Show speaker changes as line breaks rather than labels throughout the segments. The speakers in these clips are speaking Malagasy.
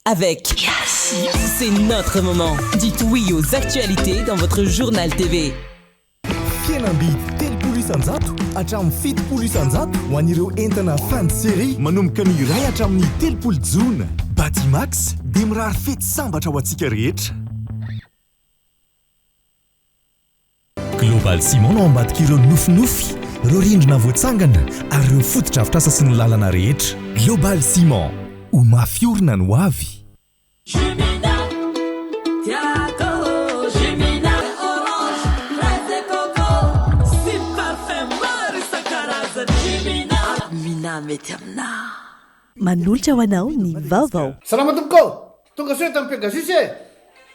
Avec C'est notre moment. Dites oui aux actualités dans votre journal TV.
Fihenam-bidy 30% hatramin'ny 70% ho an'ireo entana fin de série manomboka ny iray hatramin'ny 30 jona. Batimax dia mirary fety sambatra ho antsika rehetra. Global Ciment no ao ambadik'ireo nofinofy, ireo rindrina voatsangana ary ireo fotodrafitrasa sy ny lalana rehetra. Global Ciment, ho mafy orina ny ho avy.
Jumina, tiako Jumina, orange, fraise et coco sy parfum maro isan-karazany Jumina. Mina mety aminà.
Manolotra ho anao ny vaovao.
Salama tompoko ô! Tonga soa eto amin'ny Pegasus e!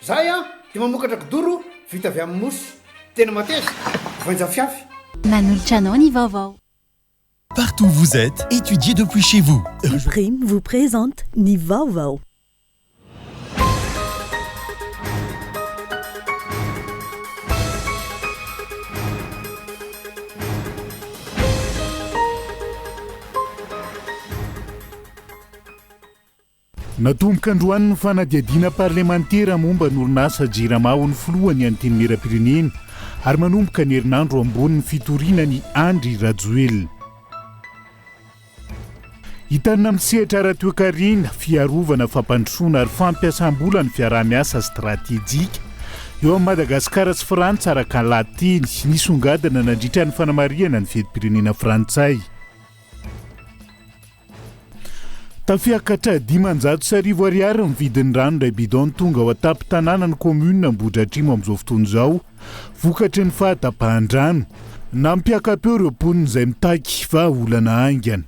Zahay an dia mamokatra kidoro vita avy amin'ny mousse. Tena mateza, voainja fiafy.
Manolotra anao ny vaovao.
Partout où vous êtes, étudiez depuis chez vous.
Prime vous présente ny vaovao.
Natomboka androany ny fanadihadiana parlemantera momba ny orinasa Jirama ho ny filohan'ny Antenimierampirenena ary manomboka ny herinandro ambony ny fitoriana an'i Andry Rajoelina. Hitanina amin'ny sehatra ara-toekarena, fiarovana, fampandrosoana ary fampiasam-bola ny fiaraha-miasa stratejika eo amin'i Madagasikara sy Frantsa araka ny lahateny nisongadina nandritra ny fanamarihana ny fetim-pirenena frantsay. Tafiakatra 1500 ariary ny vidin'ny rano indray bidon tonga ao an-tampon-tanànan'ny commune Ambohidratrimo amin'izao fotoana izao, vokatry ny fahatapahan-drano. Nampiaka-peo ireo mponina izay mitaky vahaolana haingana.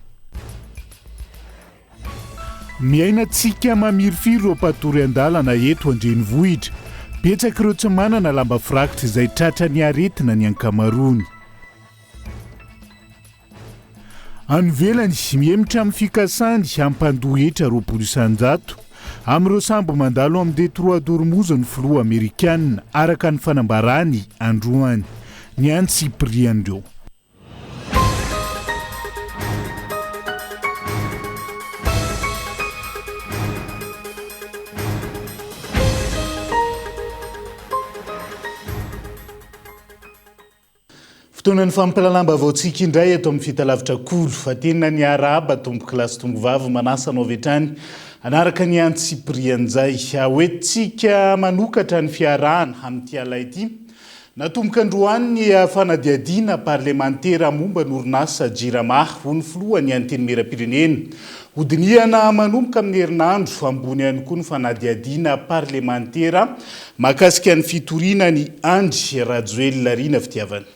Miaina tsiky mamirifiry ireo mpatory an-dalana eto an-drenivohitra. Betsaka ireo tsy manana lamba firakotra izay tratran'ny aretina ny ankamaroany. Any ivelany, mihemotra amin'ny fikasany hampandoa hetra 20% amin'ireo sambo mandalo amin'ny Détroit d'Ormuz ny filoha amerikana, araka ny fanambarany androany. Ny antsipirian'ireo. Fotoanan'ny fampahalalam-baovaontsika indray eto amin'ny Fitalavitra Kolo. Fa tena ny arahaba tompokolahy sy tompovavy manasa anao avy hatrany hanaraka ny antsipirian'izay. Hoentintsika manokatra ny fiarahana amin'ity alina ity. Natomboka androany ny fanadihadiana parlemantera momba ny orinasa Jirama ho ny filohan'ny Antenimierampirenena. Hodinihana manomboka amin'ny herinandro ambony ihany koa ny fanadihadiana parlemantera Mahakasika ny fitoriana an'i Andry Rajoelina Rina Fitiavana.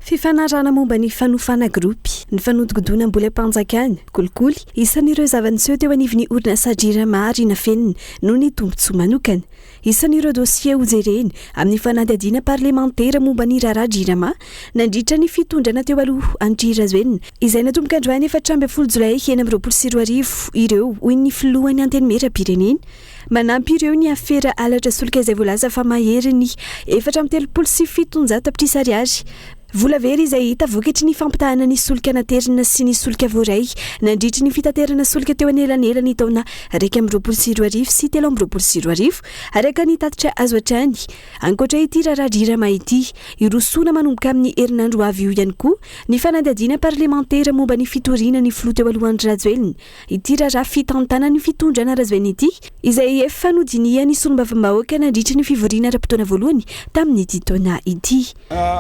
Fifanarahana momba ny fanofana gropy, ny fanodikodinam-bolam-panjakana, kolikoly, isan'ireo zava-niseho teo anivon'ny orinasa Jirama ary nafenina noho ny tombontsoa manokana. Isan'ireo dosie hojerena amin'ny fanadihadiana parlemantera momba ny raharaha Jirama nandritra ny fitondrana teo aloha Andry Rajoelina izay natomboka androany 14 jolay 2026 ireo, hoy ny filohan'ny Antenimierampirenena. Manampy ireo ny afera halatra solika izay voalaza fa maherin'ny 734 tapitrisa ariary. Vola very izay hita vokatry ny fampitahana ny solika naterina sy ny solika voaray nandritry ny fitaterana solika teo anelanelan'ny taona 2021 sy 2023, araka ny tatitra azo hatrany. Ankoatra ity raharaha Jirama ity, hirosoana manomboka amin'ny herinandro ho avy io ihany koa ny fanadihadiana parlemantera momba ny fitoriana ny filoha teo aloha Andry Rajoelina Ity raharaha fitantanan'ny fitondrana Rajoelina ity, izay efa nodinihan'ny solombavambahoaka nandritry ny fivoriana ara-potoana voalohany tamin'ity taona ity.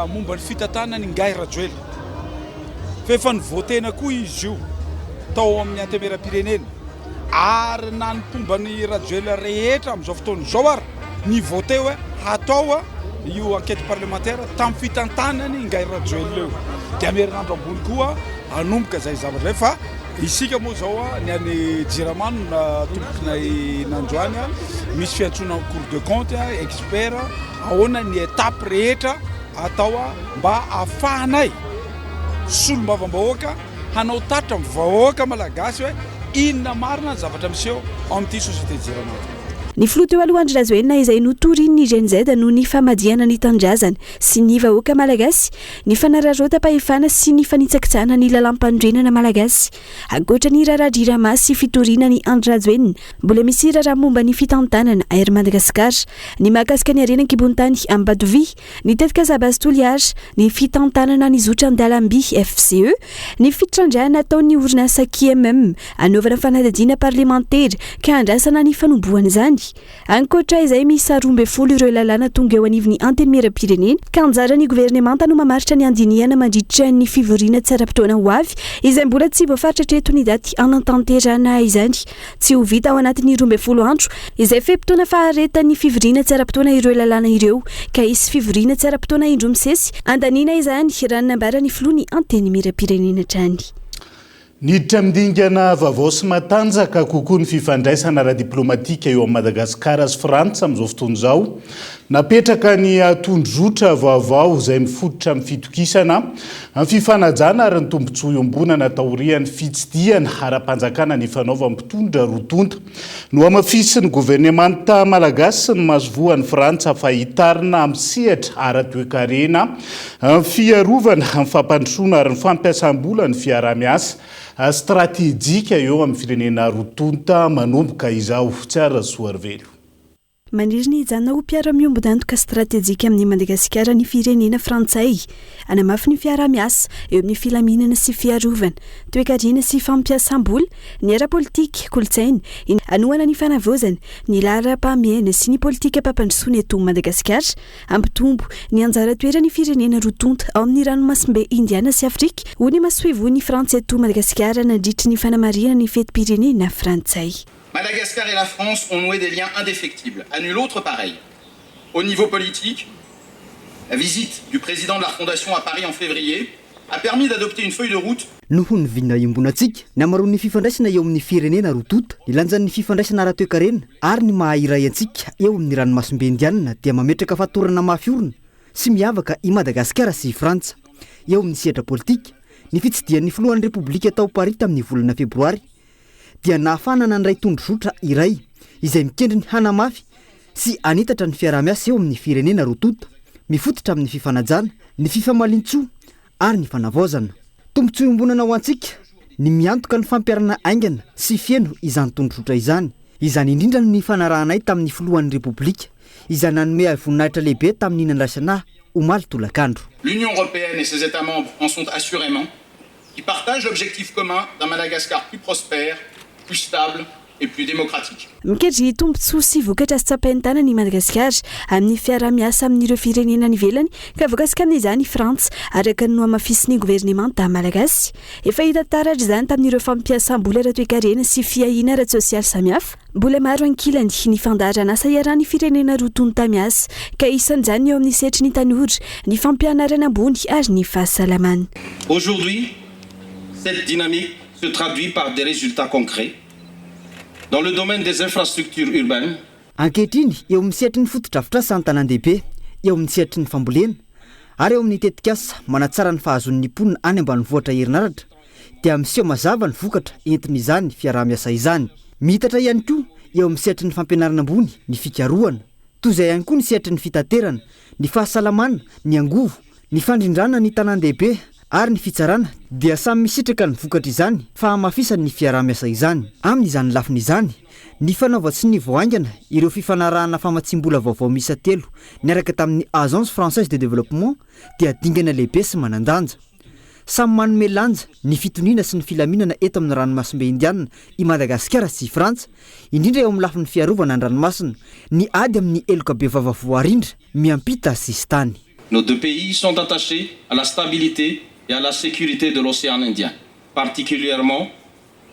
Momba ny fitantanana ingahy Rajoelina, fa efa nivoatena koa izy io tao amin'ny Antemierampirenena ary na ny mpomba an'i Rajoelina rehetra amin'izao fotoana izao ary ni-voter hoe hatao io enquête parlementaire tamin'ny fitantanany ingahy Rajoelina io. Dia amin'ny herinandro ambony koa hanomboka izay zavatra izay fa Isika moa izao ny any Jirama no natombokinay nandroany, misy fiantsoana cour de compte, expert, ahoana ny étape rehetra atao mba ahafahanay solombavambahoaka hanao tatitra amin'ny vahoaka malagasy hoe inona marina ny zavatra miseho ao amin'ity société Jirama ity.
Ny filoha teo aloha Andry Rajoelina izay notorian'ny Gen Z noho ny famadihana ny tanindrazana sy ny vahoaka malagasy, ny fanararaotam-pahefana sy ny fanitsakitsahana ny lalàmpanorenana malagasy. Ankoatra ny raharaha Jirama sy fitoriana an'i Andry Rajoelina, mbola misy raharaha momba ny fitantanana Air Madagascar, ny mahakasika ny harena an-kibon-tany Ambatovy, ny tetikasa Base Toliara, ny fitantanana ny zotra an-dalamby FCE, ny fitrandrahana ataon'ny orinasa KMM hanaovana fanadihadiana parlemantera ka andrasana ny fanombohan'izany. Ankoatra izay, miisa 12 ireo lalàna tonga eo anivon'ny Antenimierampirenena ka anjaran'ny governemanta no mamaritra ny handinihana mandritra ny fivoriana tsy ara-potoana ho avy izay mbola tsy voafaritra hatreto ny daty hanatanterahana izany. Tsy ho vita ao anatin'ny 12 andro izay fe-potoana faharetan'ny fivoriana tsy ara-potoana ireo lalàna ireo ka hisy fivoriana tsy ara-potoana indroa misesy handaniana izany, raha ny nambaran'ny filoha ny Antenimierampirenena hatrany.
Niditra amin'ny dingana vaovao sy matanjaka kokoa ny fifandraisana ara-diplomatika eo amin'i Madagasikara sy Frantsa amin'izao fotoana izao. Napetraka ny tondrozotra vaovao izay mifototra amin'ny fitokisana, amin'ny fifanajana ary ny tombontsoa iombonana taorian'ny fitsidihana ara-panjakana nifanaovan'ny mpitondra roa tonta. Nohamafisin'ny governemanta malagasy sy ny masoivohon'i Frantsa fa hitarina amin'ny sehatra ara-toekarena, ny fiarovana, ny fampandrosoana ary ny fampiasam-bola ny fiaraha-miasa stratejika eo amin'ny firenena roa tonta manomboka izao. Tsiary Rasoarivelo.
Maniry ny hijanona ho mpiara-miombon'antoka stratejika amin'i Madagasikara ny firenena frantsay. Hanamafy ny fiaraha-miasa eo amin'ny filaminana sy fiarovana, toekarena sy fampiasam-bola, ny ara-politika, kolontsaina, hanohana ny fanavaozana, ny laharam-pahamehana sy ny politikam-pampandrosoana eto Madagasikara. Hampitombo ny anjara toeran'ny firenena roa tonta ao amin'ny ranomasimbe Indiana sy Afrika, hoy ny masoivohon'i Frantsa eto Madagasikara nandritry ny fanamarihana ny fetim-pirenena frantsay.
Madagascar et la France ont noué des liens indéfectibles, à nul autre pareil. Au niveau politique, la visite du président de la Fondation à Paris en février a permis d'adopter une feuille de route.
Noho ny vina iombonantsika, ny hamaroan'ny fifandraisana eo amin'ny firenena roa tonta, ny lanjan'ny fifandraisana ara-toekarena ary ny maha iray antsika eo amin'ny ranomasimbe Indianina dia mametraka fatorana mafy orina sy miavaka i Madagasikara sy i Frantsa. Eo amin'ny sehatra politika, ny fitsidihan'ny filohan'ny Repoblika tao Paris tamin'ny volana febroary dia nahafahana nandray tondrozotra iray izay mikendry ny hanamafy sy hanitatra ny fiaraha-miasa eo amin'ny firenena roa tonta, mifototra amin'ny fifanajana, ny fifamalian-tsoa ary ny fanavaozana. Tombontsoa iombonana ho antsika ny miantoka ny fampiharana haingana sy feno izany tondrozotra izany. Izany indrindra no nifanarahanay tamin'ny filohan'ny Repoblika, izay nanome ahy voninahitra lehibe tamin'ny nandraisana ahy omaly tolakandro.
L'Union européenne et ses États membres en sont assurément qui partagent l'objectif commun d'un Madagascar plus prospère, plus stable et plus démocratique.
Mikendry tombontsoa sy vokatra azo tsapain-tanana i Madagasikara amin'ny fiaraha-miasa amin'ireo firenena any ivelany ka voakasika amin'izany i Frantsa, araka ny nohamafisin'ny governemanta malagasy. Efa hita taratra izany tamin'ireo fampiasam-bola ara-toekarena sy fiahiana ara-tsosialy samihafa. Mbola maro ankilany ny fandaharan'asa iarahan'ny firenena roa tonta miasa, ka isan'izany ny eo amin'ny sehatry ny tanora, ny fampianarana ambony ary ny fahasalamana.
Aujourd'hui, cette dynamique se traduit par des résultats concrets dans le domaine des infrastructures urbaines.
Ankehitriny, eo amin'ny sehatry ny fotodrafitrasa an-tanàn-dehibe, eo amin'ny sehatry ny fambolena, ary eo amin'ny tetikasa manatsara ny fahazoan'ny mponina any ambanivohitra herinaratra, dia miseho mazava ny vokatra entin'izany fiaraha-miasa izany. Miitatra ihany koa eo amin'ny sehatry ny fampianarana ambony ny fikarohana. Toy izay ihany koa ny sehatry ny fitaterana, ny fahasalamana, ny angovo, ny fandrindrana ny tanàn-dehibe ary ny fitsarana dia samy misitraka ny vokatr'izany fahamafisan'ny fiaraha-miasa izany. Amin'izany lafiny izany, ny fanaovan-tsonia vao haingana ireo fifanarahana famatsiam-bola vaovao miisa telo niaraka tamin'ny Agence Française de Développement dia dingana lehibe sy manan-danja. Samy manome lanja ny fitoniana sy ny filaminana eto amin'ny ranomasimbe Indiana i Madagasikara sy i Frantsa, indrindra eo amin'ny lafiny fiarovana an-dranomasina, ny ady amin'ny heloka bevava voarindra miampita sisintany.
Nos deux pays sont attachés à la stabilité et à la sécurité de l'océan Indien, particulièrement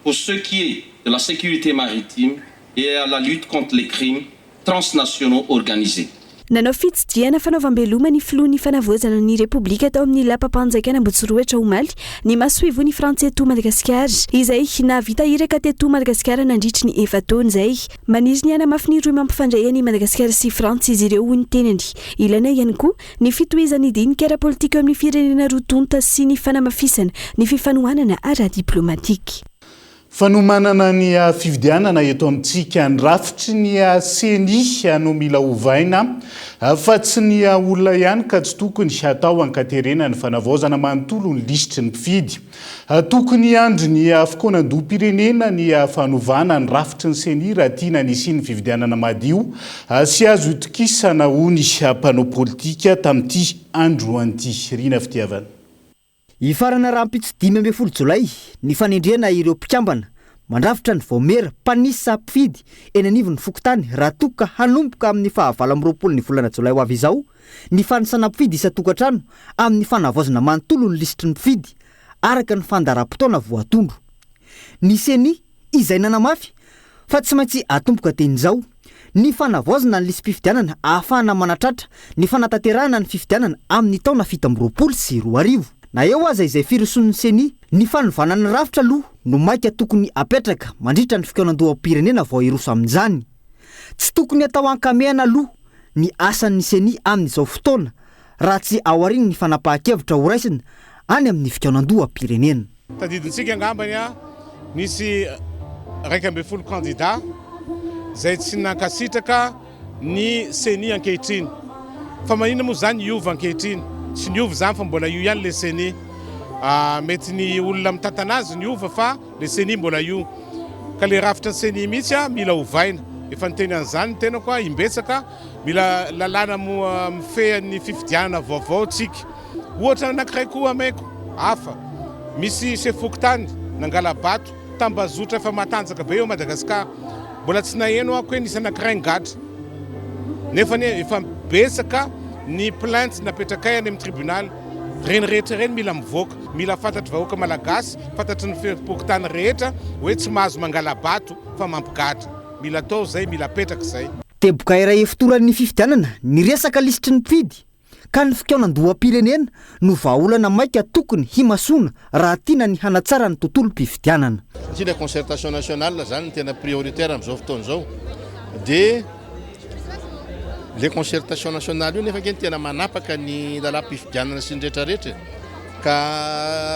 pour ce qui est de la sécurité maritime et à la lutte contre les crimes transnationaux organisés.
Nanao fitsidihana fanaovam-beloma ny filohan'ny Fanavaozana ny Repoblika tao amin'ny Lapam-panjakana Ambohitsorohitra omaly ny masoivohon'i Frantsa eto Madagasikara, izay nahavita iraka teto Madagasikara nandritry ny efa-taona izay. Maniry ny hanamafy ny rohy mampifandray an'i Madagasikara sy Frantsa izy ireo, hoy ny tenany. Ilaina ihany koa ny fitohizan'ny dinika ara-politika eo amin'ny firenena roa tonta sy ny fanamafisana ny fifanohanana ara-diplomatika.
Fanomanana ny fifidianana eto amintsika, ny rafitry ny ceni no mila ovaina fa tsy ny olona ihany ka tsy tokony hatao ankaterena ny fanavaozana manontolo ny lisitry ny mpifidy. Tokony hiandry ny fikaonandoham-pirenena ny fanovana ny rafitry ny ceni raha tiana ny hisian'ny fifidianana madio sy azo itokisana hoy ny mpanao politika tamin'ity androany ity. Rina Fitiavana.
Hifarana rahampitso 15 jolay ny fanendrena ireo mpikambana mandrafitra ny vaomiera mpanisa mpifidy eny anivon'ny fokontany raha toa ka hanomboka amin'ny faha 28 ny volana jolay ho avy izao ny fanisana mpifidy isan-tokantrano amin'ny fanavaozana manontolo ny lisitry ny mpifidy araka ny fandaharam-potoana voatondro. Ny Ceni izay nanamafy fa tsy maintsy atomboka dieny izao ny fanavaozana ny lisi-pifidianana ahafahana manatratra ny fanatanterahana ny fifidianana amin'ny taona 2027. Na eo aza izay firosoan'ny Ceni, ny fanovana ny rafitra aloha no maika tokony apetraka mandritra ny fikaonandoham-pirenena vao hiroso amin'izany. Tsy tokony atao ankamehana aloha ny asan'ny Ceni amin'izao fotoana raha tsy aorian'ny fanapahan-kevitra horaisina any amin'ny fikaonandoham-pirenena.
Tadidintsika angambany nisy 11 kandida izay tsy nankasitraka ny Ceni ankehitriny. Fa maninona moa izany hiova ankehitriny? Tsy niova izany fa mbola io ihany ilay Ceni. Mety ny olona mitantana azy niova fa ilay Ceni mbola io. Ka ilay rafitra Ceni mihitsy mila ovaina. Efa niteny an'izany ny tenako imbetsaka. Mila lalàna mifehy ny fifidianana vaovao tsika. Ohatra anankiray koa ameko hafa, misy chef fokontany nangala-bato, tambazotra efa matanjaka be eo Madagascar, mbola tsy naheno aho hoe nisy anankiray nigadra, nefa anie efa betsaka ny plainte napetrakay any amin'ny tribunal, ireny rehetra ireny mila mivoaka, mila fantatry vahoaka malagasy, fantatry ny fefim-pokontany rehetra hoe tsy mahazo mangala-bato fa mampigadra, mila atao izay, mila apetraka izay.
Teboka iray ifotoran'ny fifidianana ny resaka lisitry ny mpifidy. ka ny fikaonandoham-pirenena no vahaolana maika tokony himasoana raha tiana ny hanatsara ny tontolom-pifidianana.
Satria ilay concertation nationale izany no tena prioritaire amin'izao fotoana izao dia ilay concertation nationale io nefa ange no tena manapaka ny lalam-pifidianana sy ny rehetrarehetra e. Ka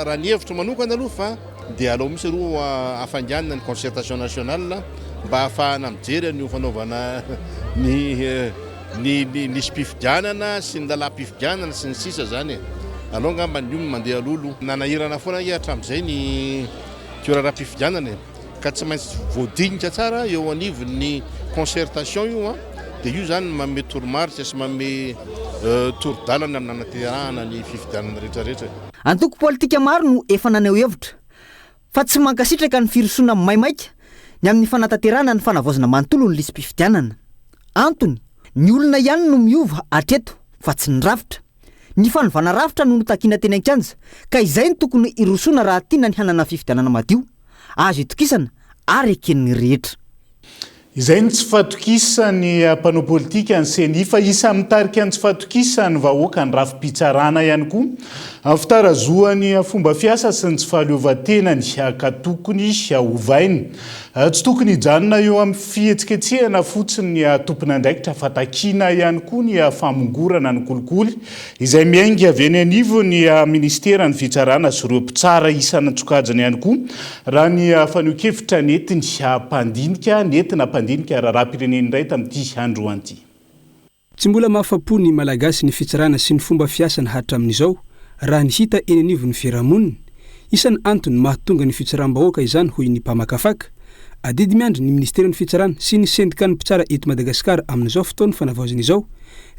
raha ny hevitro manokana aloha fa dia aleo mihitsy aloha hafainganina ny concertation nationale mba hahafahana mijery an'io fanaovana ny Ny lisi-pifidianana sy ny lalàm-pifidianana sy ny sisa zany e. Aleo angamba ny io no mandeha aloha aloha. Nanahirana foana ange hatramin'izay ny toeraram-pifidianana e. Ka tsy maintsy voadinika tsara eo anivon'ny concertation io an. Dia io zany no manome toromarika sy manome toro-dalana amin'ny nanaterahana ny fifidianana rehetrarehetra e.
Antoko politika maro no efa naneho hevitra fa tsy mankasitraka ny firosoana maimaika ny amin'ny fanatanterahana ny fanavaozana manontolo ny lisi-pifidianana. Antony, ny olona ihany no miova hatreto fa tsy ny rafitra. Ny fanovana rafitra no notakiana teny an-kianja ka izay no tokony hirosoana raha tiana ny hanana fifidianana madio, azo itokisana ary eken'ny rehetra.
Izay ny tsy fatokisan'ny mpanao politika ny Ceni fa isan'ny mitarika ny tsy fatokisan'ny vahoaka ny rafi-pitsarana ihany koa ny fitarazohan'ny fomba fiasa sy ny tsy fahaleovantenany ka tokony hovaina. Tsy tokony hijanona eo amin'ny fihetsiketsehana fotsiny ny tompon'andraikitra fa takiana ihany koa ny famongorana ny kolikoly izay miainga avy eny anivon'ny minisiteran'ny fitsarana sy ireo mpitsara isan-tsokajiny ihany koa Raha ny fanehoan-kevitra nentiny mpandinika, nentina mpandinika raharaham-pirenena indray tamin'ity androany ity.
Tsy mbola mahafa-po ny Malagasy ny fitsarana sy ny fomba fiasany hatramin'izao, raha ny hita eny anivon'ny fiarahamonina. Isan'ny antony mahatonga ny fitsaram-bahoaka izany hoy ny mpamakafaka. Adidy miandry ny minisiteran'ny Fitsarana sy ny sendikan'ny mpitsara eto Madagasikara amin'izao fotoan'ny fanavaozana izao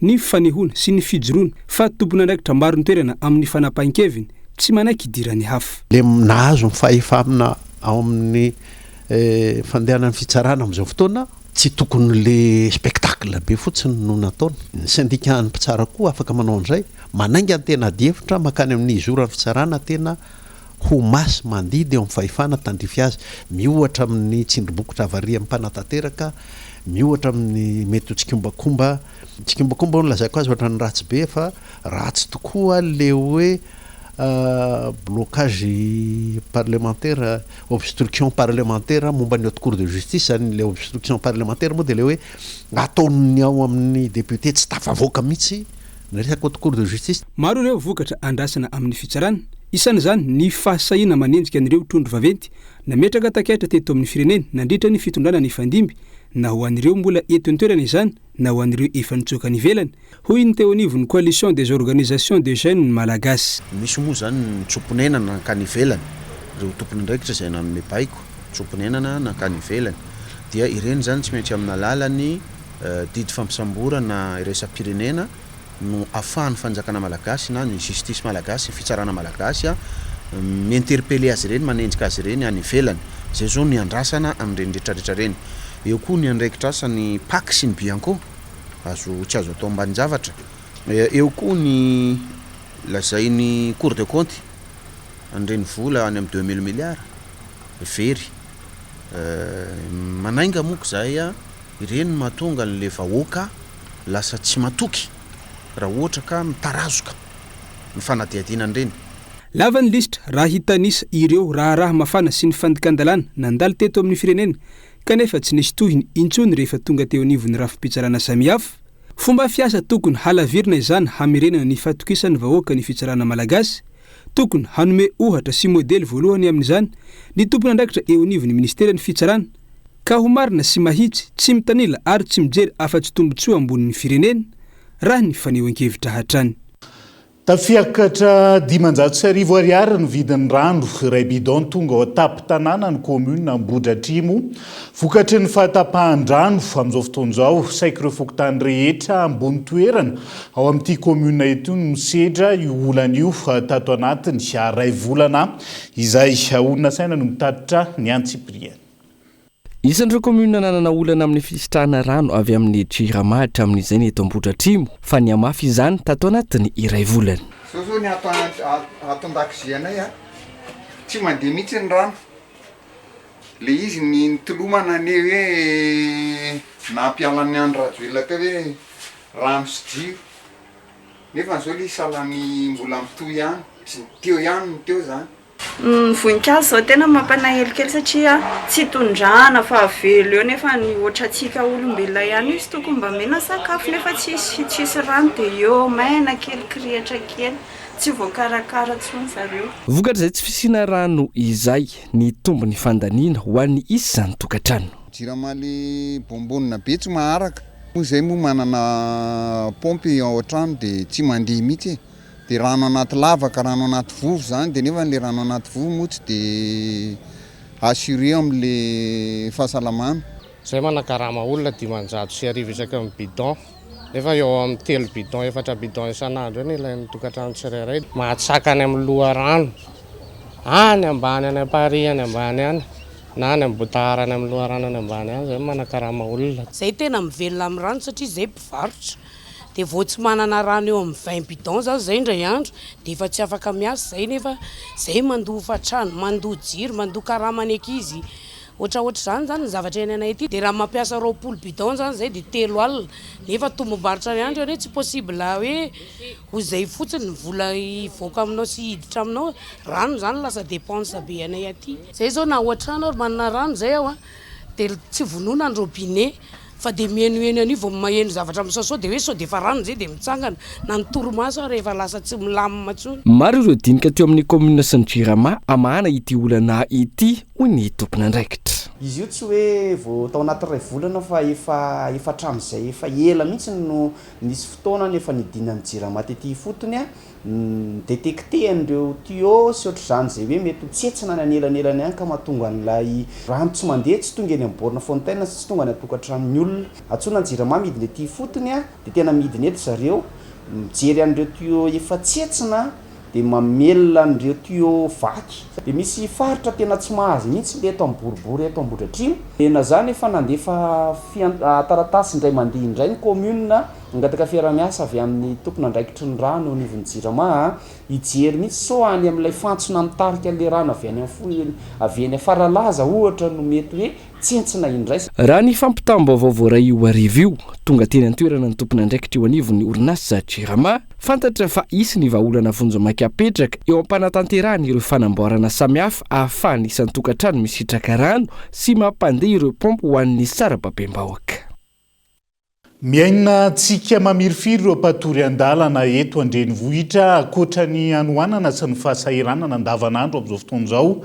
ny fanehoana sy ny fijoroana fa tompon'andraikitra marin-toerana amin'ny fanapahan-keviny tsy manaiky hidiran'ny hafa.
Le nahazo ny fahefana ao amin'ny fandehanan'ny fitsarana amin'izao fotoana, tsy tokony le spectacle be fotsiny no nataony. Ny syndicat-n'ny mpitsara koa afaka manao an'izay, manainga ny tena adihevitra mankany amin'ny hizoran'ny fitsarana tena ho masy mandidy eo amin'ny fahefana tandrify azy, miohatra amin'ny tsindrim-bokotra avarian'ny mpanatanteraka, miohatra amin'ny mety ho tsikombakomba, tsikombakomba hono lazaiko azy ohatran'ny ratsy be fa ratsy tokoa le hoe blocage parlementaire, obstruction parlementaire momba ny haute cour de justice, zany le obstruction parlementaire moa dia le hoe ataon'ny ao amin'ny député tsy tafavoaka mihitsy ny resaka haute cour de justice.
Maro ireo vokatra andrasana amin'ny fitsarana. Isan'izany ny fahasahiana manenjika an'ireo trondro vaventy nametraka takaitra teto amin'ny firenena nandritra ny fitondrana nifandimby na ho an'ireo mbola eto an-toerana izany na ho an'ireo efa nitsoaka any ivelany, hoy ny teo anivon'ny Coalition des organisations de jeunes malagasy.
Misy moa izany ny nitsoa-ponenana nankany ivelany, ireo tompon'andraikitra izay nanome baiko nitsoa-ponenana nankany ivelany dia ireny izany tsy maintsy amin'ny alalan'ny didy fampisamborana iraisam-pirenena no afahan'ny fanjakana malagasy na ny justice malagasy, ny fitsarana malagasy mi-interpeller azy ireny, manenjika azy ireny any ivelany. Izay izao no iandrasana amin'ireny rehetra rehetra ireny. Eo koa ny andraikitra asan'ny Pac sy ny Bianco, azo tsy azo atao ambanin-javatra. Eo koa ny lazain'ny Cour de compte an'ireny vola any amin'ny 2000 milliards very. Manainga moa izay Ireny no mahatonga an'le vahoaka lasa tsy matoky raha ohatra ka mitarazoka ny fanadihadiana an'ireny.
Lava ny lisitra raha hitanisa ireo raharaha mafana sy ny fandikan-dalàna nandalo teto amin'ny firenena kanefa tsy nisy tohiny intsony rehefa tonga teo anivon'ny rafi-pitsarana samihafa. Fomba fiasa tokony halavirina izany hamerenana ny fahatokisan'ny vahoaka ny fitsarana malagasy. Tokony hanome ohatra sy modely voalohany amin'izany ny tompon'andraikitra eo anivon'ny minisiteran'ny fitsarana. Ka ho marina sy mahitsy, tsy mitanila ary tsy mijery afa-tsy tombontsoa ambonin'ny firenena, raha ny fanehoan-kevitra hatrany.
Tafiakatra 1500 ariary ny vidin'ny rano iray bidon tonga ao an-tampon-tanàna ny kaominina Ambohidratrimo. Vokatry ny fahatapahan-drano amin'izao fotoana izao, saiky ireo fokontany rehetra ambony toerana ao amin'ity kaominina ity no misedra io olana io tato anatin'ny iray volana izay. Olona saina no mitatitra ny antsipiriany.
Isan'ireo kaominina nanana olana amin'ny fisitrahana rano avy amin'ny Jirama hatramin'izay ny eto Ambohidratrimo, fa nihamafy izany tato anatin'ny iray volana.
Zao zao ny ato ato an-dakozianay a, tsy mandeha mihitsy ny rano, le izy ny nitolomana anie hoe nampiala an'i Andry Rajoelina teo hoe rano sy jiro, nefa zao le izy sahala ny mbola mitohy ihany, tsy teo ihany ny teo zany.
Ny voninkazo zao tena mampanahelo kely satria tsy tondrahana fa avela eo nefa ny ohatrantsika olombelona ihany izy tokony mba omena sakafo nefa tsisy tsisy rano dia eo maina kely kirihitra kely tsy voakarakara intsony zareo.
Vokatr'izay tsy fisiana rano izay, nitombo ny fandaniana ho an'ny isan-tokantrano.
Jirama le bonbonne be tsy maharaka, moa zay moa manana paompy ao an-trano de tsy mandeha mihitsy e. De rano anaty lavaka, rano anaty vovo zany, de nefa le rano anaty vovo moa tsy de assuré amle fahasalamana.
Zay manakarama olona 1500 isaky ny bidon, nefa eo amin'ny telo bidon, efatra bidon isan'andro eo no ilain'ny tokantrano tsirairay. Mahatsaka any amin'ny loharano any ambany any Amparihy any ambany any, na any Ambotahara any amin'ny loharano any ambany any, zay manakarama olona.
Zay tena mivelona amin'ny rano satria zay mpivarotra. Dia vao tsy manana rano eo amin'ny 20 bidons aho zay indray andro dia efa tsy afaka miasa zay nefa zay mandoa hofantrano, mandoa jiro, mandoa karaman'ny ankizy, ohatraohatr'izany zany ny zavatra iainanay aty, dia raha mampiasa 20 bidons zany zay dia 30 nefa tombom-barotra ny andro anie tsy possible hoe ho zay fotsiny ny vola hivoaka aminao sy hiditra aminao, rano zany lasa dépense be anay aty. Zay zao na ao an-trano ary manana rano zay aho an, dia tsy vonoina ny robinet Fa dia mihenoheno an'io vao maheno zavatra misaosao dia hoe sao dia efa rano izay dia mitsangana, na ny torimaso ary efa lasa tsy milamina intsony.
Maro ireo dinika teo amin'ny kaominina sy ny Jirama hamahana ity olana ity, hoy ny tompon'andraikitra.
Izy io tsy hoe vao tao anatin'ny iray volana fa efa efa hatramin'izay efa ela mihitsy no nisy fotoana efa nidinan'ny Jirama tety ifotony Ni-detecter an'ireo tuyaux sy ohatr'izany izay hoe mety ho tsetsina any anelanelany any ka mahatonga an'ilay rano tsy mandeha, tsy tonga eny amin'ny borne fontaine sy tsy tonga any an-tokantranon'ny olona. Antsoina ny Jirama midina ety ifotony dia tena midina eto zareo mijery an'ireo tuyaux efa tsetsina dia mamelona an'ireo tuyaux vaky. Dia misy faritra tena tsy mahazo mihitsy ilay eto amin'ny boribory eto Ambohidratrimo. Dia na izany efa nandefa fian- taratasy indray mandeha indray ny commune Nangataka fiaraha-miasa avy amin'ny tompon'andraikitry ny rano eo anivon'ny Jirama hijery mihitsy sao any amin'ilay fantsona mitarika ilay rano avy any amin'ny avy eny Faralaza ohatra no mety hoe tsentsina indray.
Raha ny fampitam-baovao voaray io hariva io, tonga teny an-toerana ny tompon'andraikitra eo anivon'ny orinasa Jirama. Fantatra fa hisy ny vahaolana vonjimaika apetraka eo am-panatanterahana ireo fanamboarana samihafa ahafahan'ny isan-tokantrano misitraka rano sy mampandeha ireo paompy ho an'ny sarababem-bahoaka.
Miaina antsika mamirifiry ireo mpatory an-dalana eto an-drenivohitra ankoatra ny hanoanana sy ny fahasahiranana andavanandro amin'izao fotoana izao.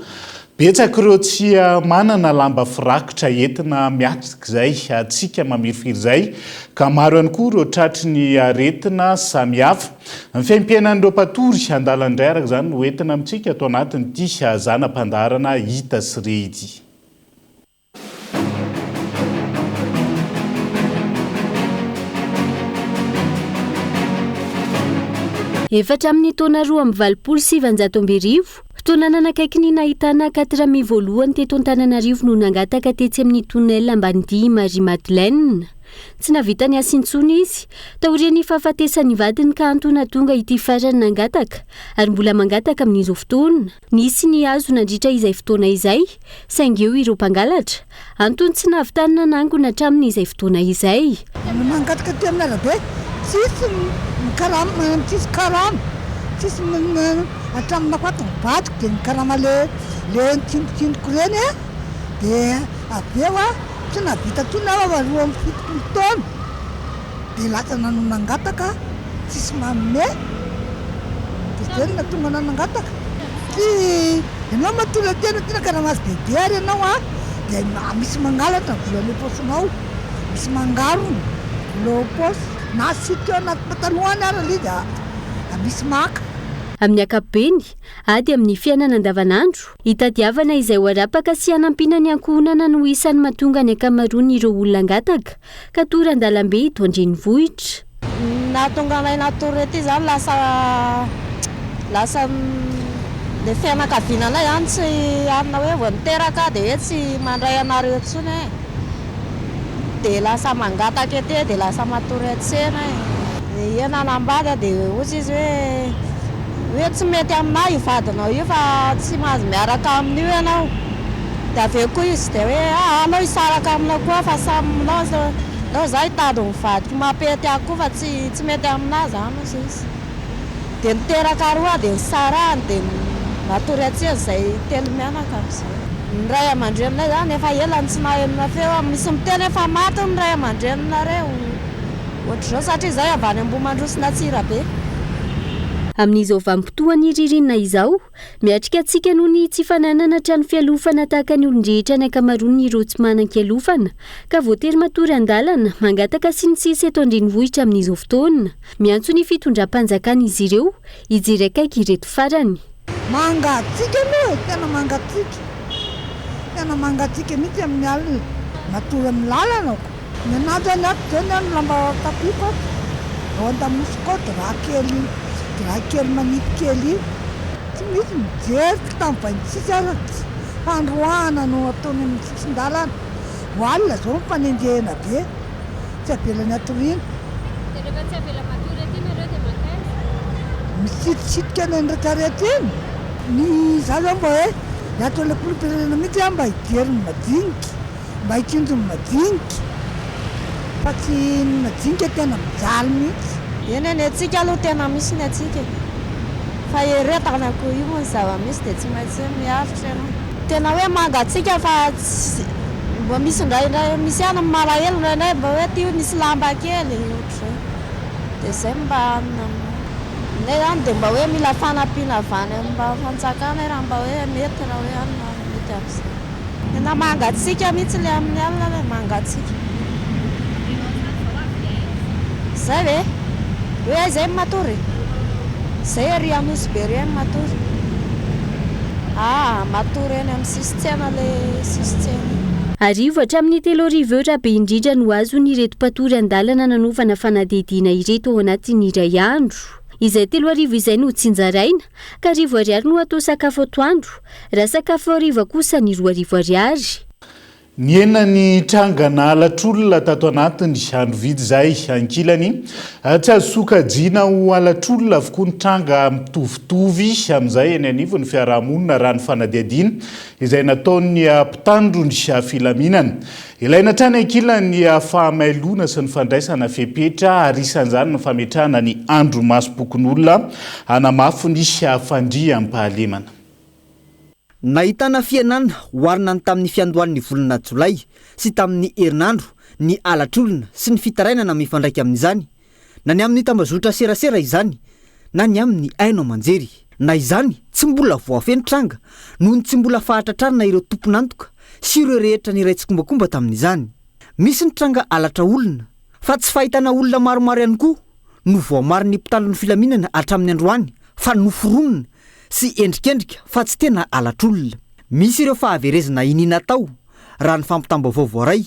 Betsaka ireo tsy manana lamba firakotra entina miatrika izay hatsiaka mamirifiry izay ka maro ihany koa ireo tratry ny aretina samihafa. Ny fiaimpiainan'ireo mpatory an-dalana indray araka izany no entina amintsika ato anatin'ity zana-pandaharana hita sy re ity.
Efa hatramin'ny taona 1982, fotoana nanakaiky ny nahitana Quatrami voalohany teto Antananarivo no nangataka tetsy amin'ny Tunnel Ambanidia Marie Madeleine. Tsy nahavita ny asa intsony izy, taorian'ny fahafatesan'ny vadiny ka antony nahatonga ity farany nangataka ary mbola mangataka amin'izao fotoana. Nisy ny azo nandritra izay fotoana izay, saingy eo ireo mpangalatra, antony tsy nahavitany nanangona hatramin'izay fotoana izay.
Mangataka aty amin'ny arabe, tsisy mikarama, tsisy karama, tsisy hatramin'ny nahafaty ny vadiko dia nikarama le le nitsindrotsindroko ireny e, dia avy eo aho tsy nahavita intsony aho fa 72 taona dia lasa nanao nangataka. Tsisy manome dia zay no nahatonga anah nangataka. Tsy ianao matola tena tena ka raha mahazo bebe ary ianao an dia misy mangalatra ny vola any am-paosinao, misy mangarona vola ao am-paosy na asitrika ao anaty pataloha any ary ilay izy dia misy maka.
Amin'ny ankapobeny, ady amin'ny fiainana andavanandro, hitadiavana izay ho arapaka sy hanampiana ny ankohonana no isan'ny mahatonga ny ankamaroan'ireo olona hangataka ka tora an-dalambe eto an-drenivohitra.
Ny nahatonga anay natory ety zany lasa lasa le fianakaviana anay zany tsy anona hoe vao niteraka aho de hoe tsy mandray anareo intsony e, de lasa mangataka ety de lasa matory an-tsena e, ie nanambady aho de hozy izy hoe hoe tsy mety aminah io vadinao io fa tsy mahazo miaraka amin'io ianao, de avy eo koa izy de hoe aa aleo hisaraka aminao koa aho fa samy milao. Aleo za hitady ny vadiko mampety ahy koa fa tsy tsy mety aminah zany ozy izy. Dia niteraka roa aho dia nisarahany dia natory an-tseza izay telo mianaka amizay. Ny ray aman-dreninay zany efa ela no tsy nahenoana feo, misy miteny hoe efa maty ny ray aman-dreninareo ohatr'izao satria izay avy any Ambohimandroso Antsirabe.
Amin'izao vanim-potoan'ny ririnina izao, Miatrika antsika noho ny tsy fananana trano fialofana tahaka ny olon-drehetra ny ankamaroan'ireo tsy manan-kialofana ka voatery matory an-dalana, mangataka sy ny sisa eto an-drenivohitra amin'izao fotoana. Miantso ny fitondram-panjakana izy ireo hijery akaiky ireto farany.
Mangatsiaka aloha e, tena mangatsiaka, tena mangatsiaka mihitsy amin'ny alina, matory amin'ny lalana ko. Ny anah zany ato zao ny ahy ny lamba tapiko ato, ao an-damosiko ao drap kely, drap kely manify kely iny. Tsy misy mijery, tsy tamin'ny 26 aza tsy fandroahana no ataony amin'ny sisin-dalana. Vao alina zao mifanenjehina be, tsy avelany hatoriana.
Dia rehefa tsy avela matory aty nareo dia mankaiza?
Misitositika any amin'ny retraretra eny. Ny za zao mba hoe hiato ilay filoham-pirenena mihitsy aho mba hijery ny madinika. Mba hitsinjo ny madinika fa tsy ny madinika tena mijaly mihitsy.
Eny e, ny antsika aloha tena misy ny antsika e. Fa eretana koa io moa ny zava-misy dia tsy maintsy hoe miaritra ianao. Tena hoe mangatsiaka fa tsy mba misy indraindray misy ihany ny malahelo indraindray mba hoe aty misy lamba kely ohatr'izay. Dia izay no mba hanina aminay. Aminay izany dia mba hoe mila fanampiana avy any amin'ny fanjakana raha mba hoe mety raha hoe hanina mety amin'izay. Tena mangatsiaka mihitsy le amin'ny alina le mangatsiaka. Zay ve? Hoe aiza zay matory? Zay ery Anosibe ery no matory. Aa matory eny amin'ny sisin-tsena le sisin-tsena iny.
Arivo hatramin'ny 3000 eo raha be indrindra no azon'ireto mpatory an-dalana nanaovana fanadihadiana ireto ao anatin'ny iray andro. Izay 3000 izay no tsinjaraina, ka arivo ariary no atao sakafo atoandro, Raha sakafo hariva kosa ny 2000 ariary.
Nihena ny trangana halatr'olona tato anatiny andro vitsy izay. Ankilany, tsy azo sokajiana ho halatr'olona avokoa ny tranga mitovitovy amin'izay eny anivon'ny fiarahamonina raha ny fanadihadiana izay nataon'ny mpitandro ny filaminana. Ilaina hatrany ankilany ny fahamailoana sy ny fandraisana fepetra ary isan'izany ny fametrahana ny andrimasom-pokonolona hanamafy ny fandriampahalemana.
Nahitana fihenana oharina ny tamin'ny fiandohan'ny volana jolay sy tamin'ny herinandro ny halatr'olona sy ny fitarainana mifandraika amin'izany, na ny amin'ny tambazotra serasera izany na ny amin'ny haino aman-jery. Na izany, tsy mbola voafehy ny tranga noho ny tsy mbola fahatratrarana ireo tompon'antoka sy ireo rehetra niray tsikombakomba tamin'izany. Misy ny tranga halatra olona, fa tsy fahitana olona maromaro ihany koa no voamarin'ny mpitandro ny filaminana hatramin'ny androany fa noforonina sy endrikendrika fa tsy tena halatr'olona. Misy ireo fahaverezana iniana atao raha ny fampitam-baovao voaray.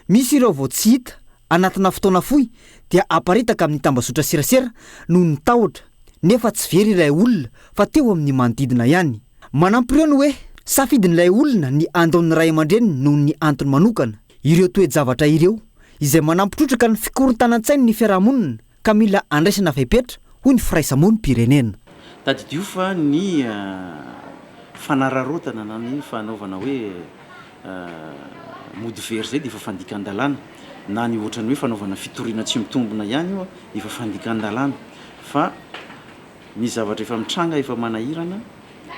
Misy ireo vao tsy hita anatina fotoana fohy dia aparitaka amin'ny tambazotra serasera noho ny tahotra nefa tsy very ilay olona fa teo amin'ny manodidina ihany. Manampy ireo ny hoe safidin'ilay olona ny handao ny ray aman-dreniny noho ny antony manokana. Ireo toe-javatra ireo izay manampy trotraka ny fikorontanan-tsain'ny fiarahamonina ka mila andraisana fepetra, hoy ny firaisamonim-pirenena.
Tadidio fa ny fanararaotana na ny fanaovana hoe mody very izay dia efa fandikan-dalàna, na ny ohatran'ny hoe fanaovana fitoriana tsy mitombina ihany io efa fandikan-dalàna fa ny zavatra efa mitranga efa manahirana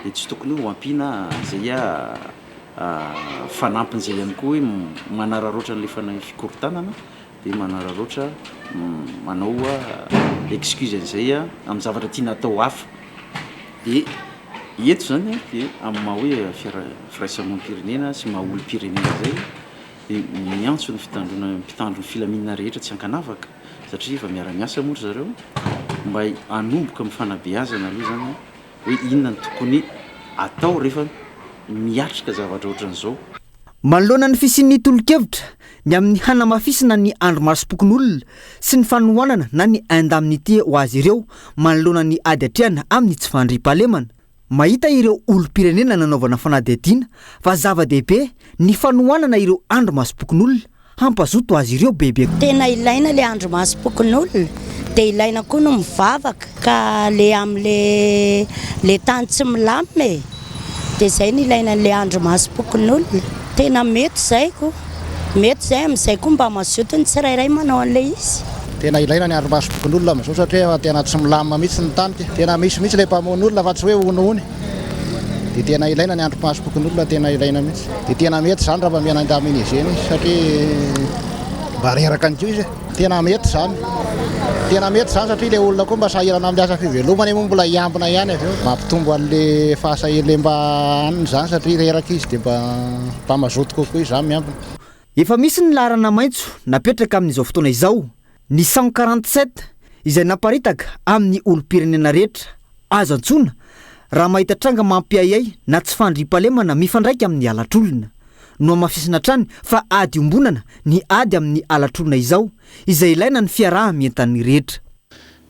dia tsy tokony ho ampiana izay fanampin'izay ihany koa hoe manararaotra an'ilay fana- fikorontanana dia manararaotra manao excuse an'izay amin'ny zavatra tiana atao hafa dia eto izany dia amin'ny maha hoe firaisamonim-pirenena sy maha olom-pirenena izay dia miantso ny fitandroana mpitandro ny filaminana rehetra tsy ankanavaka satria efa miara-miasa moa ry zareo mba hanomboka amin'ny fanabeazana aloha izany hoe inona no tokony atao rehefa miatrika zavatra ohatran'izao.
Manoloana ny fisian'ny tolo-kevitra ny amin'ny hanamafisana ny andrimasom-pokonolona sy ny fanohanana na ny indemnité ho azy ireo manoloana ny ady atrehana amin'ny tsy fandriampahalemana, mahita ireo olom-pirenena nanaovana fanadihadiana fa zava-dehibe ny fanohanana ireo andrimasom-pokonolona hampazoto azy ireo bebe
Tena ilaina le andrimasom-pokonolona de ilaina koa no mivavaka ka le amle le tany tsy milamina e de zay no ilaina anle andrimasom-pokonolona tena mety zay ko mety zay amizay koa mba mazoto ny tsirairay manao anle izy.
Tena ilaina ny andrimasom-pokonolona amizao satria efa tena tsy milamina mihitsy ny tany ka tena misy mihitsy le mpamono olona fa tsy hoe honohony. Dia tena ilaina ny andrimasom-pokonolona tena ilaina mihitsy. Dia tena mety izany raha mba miaina indemnisena izy satria mba reraka ihany koa izy e. Tena mety izany. Tena mety izany satria ilay olona koa mba sahirana amin'ny asa fivelomany moa mbola hiambina ihany avy eo. Mampitombo an'ilay fahasahiran'ilay mba hanina izany satria reraka izy dia mba mba mazoto kokoa izy izany miambina.
Efa misy ny laharana maitso napetraka amin'izao fotoana izao, ny 147 izay naparitaka amin'ny olom-pirenena rehetra azo antsoina raha mahita tranga mampiahiahy na tsy fandriampahalemana mifandraika amin'ny halatr'olona. Nohamafisina hatrany fa ady iombonana ny ady amin'ny halatr'olona izao izay ilaina ny fiaraha-mientan'ny rehetra.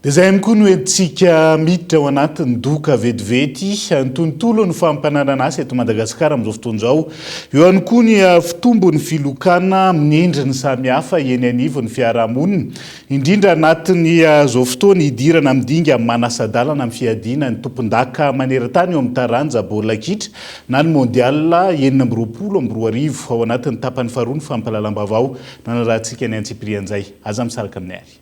Dia izay ihany koa no entintsika miditra ao anatin'ny doka vetivety ny tontolon'ny fampananana asa eto Madagasikara amin'izao fotoana izao. Eo ihany koa ny fitombon'ny filokana amin'ny endriny samihafa eny anivon'ny fiarahamonina, indrindra anatin'izao fotoana hidirana amin'ny dinga manasa-dalana amin'ny fiadiana ny tompondaka maneran-tany eo amin'ny taranja baolina kitra na ny Mondial 2026 ao anatin'ny tapany faharoa ny fampahalalam-baovao nanarahantsika ny antsipirian'izay. Aza misaraka aminay ary.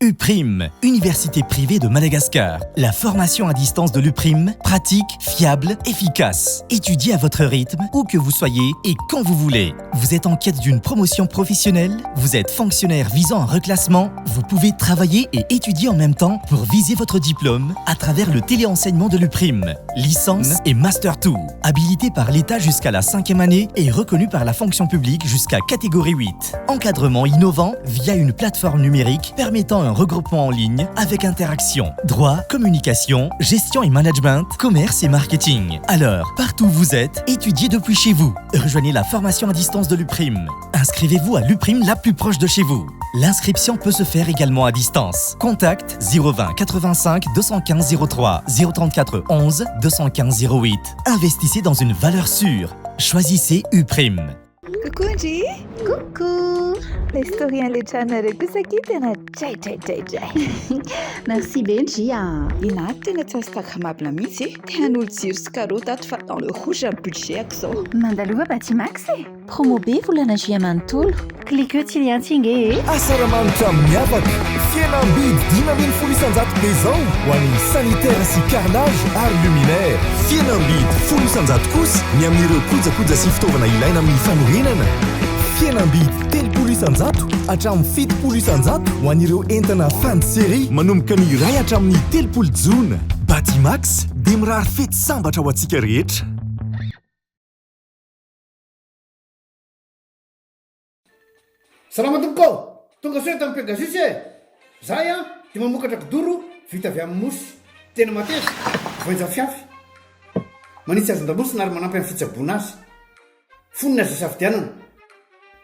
UPRIM, Université privée de Madagascar. La formation à distance de l'UPRIM, pratique, fiable, efficace. Étudiez à votre rythme, où que vous soyez et quand vous voulez. Vous êtes en quête d'une promotion professionnelle Vous êtes fonctionnaire visant un reclassement Vous pouvez travailler et étudier en même temps pour viser votre diplôme à travers le téléenseignement de l'UPRIM. Licence et Master 2. Habilité par l'État jusqu'à la cinquième année et reconnu par la fonction publique jusqu'à catégorie 8. Encadrement innovant via une plateforme numérique permettant un regroupement en ligne avec interaction, droit, communication, gestion et management, commerce et marketing. Alors, partout où vous êtes, étudiez depuis chez vous. Rejoignez la formation à distance de l'UPRIM. Inscrivez-vous à l'UPRIM la plus proche de chez vous. L'inscription peut se faire également à distance. Contact 020 85 215 03 034 11 215 08. Investissez dans une valeur sûre. Choisissez UPRIM.
Coucou ndry!
Coucou!
Ilay story an'ilay tranonareo kosa akia tena dray dray dray dray.
Merci be ndry a!
Enahy tena tsy instagrammable mihitsy e! Te hanolo jiro sy karaoty ato fa dans le rouge ny budget-ako izao.
Mandalova Batimax e!
Promo be volana juin manontolo. Cliquez tsy liantsy nge e!
Asaramanitra miavaka, fihenam-bidy 15% be izao ho an'ny sanitaire sy carrelage ary luminaire. Fihenam-bidy 10% kosa ny amin'ireo kojakoja sy fitaovana ilaina amin'ny fanorenana. Fihenam-bidy 30% hatramin'ny 70% ho an'ireo entana fin de série manomboka ny iray hatramin'ny 30 jona. Batimax dia mirary fety sambatra ho antsika rehetra.
Salama tompoko ô! Tonga soa eto amin'ny Pegasus e! Zahay an dia mamokatra kidoro vita avy amin'ny mousse. Tena mateza, voainja fiafy. Manitsy hazon-damosina ary manampy amin'ny fitsaboana azy. Fonony azo isafidianana.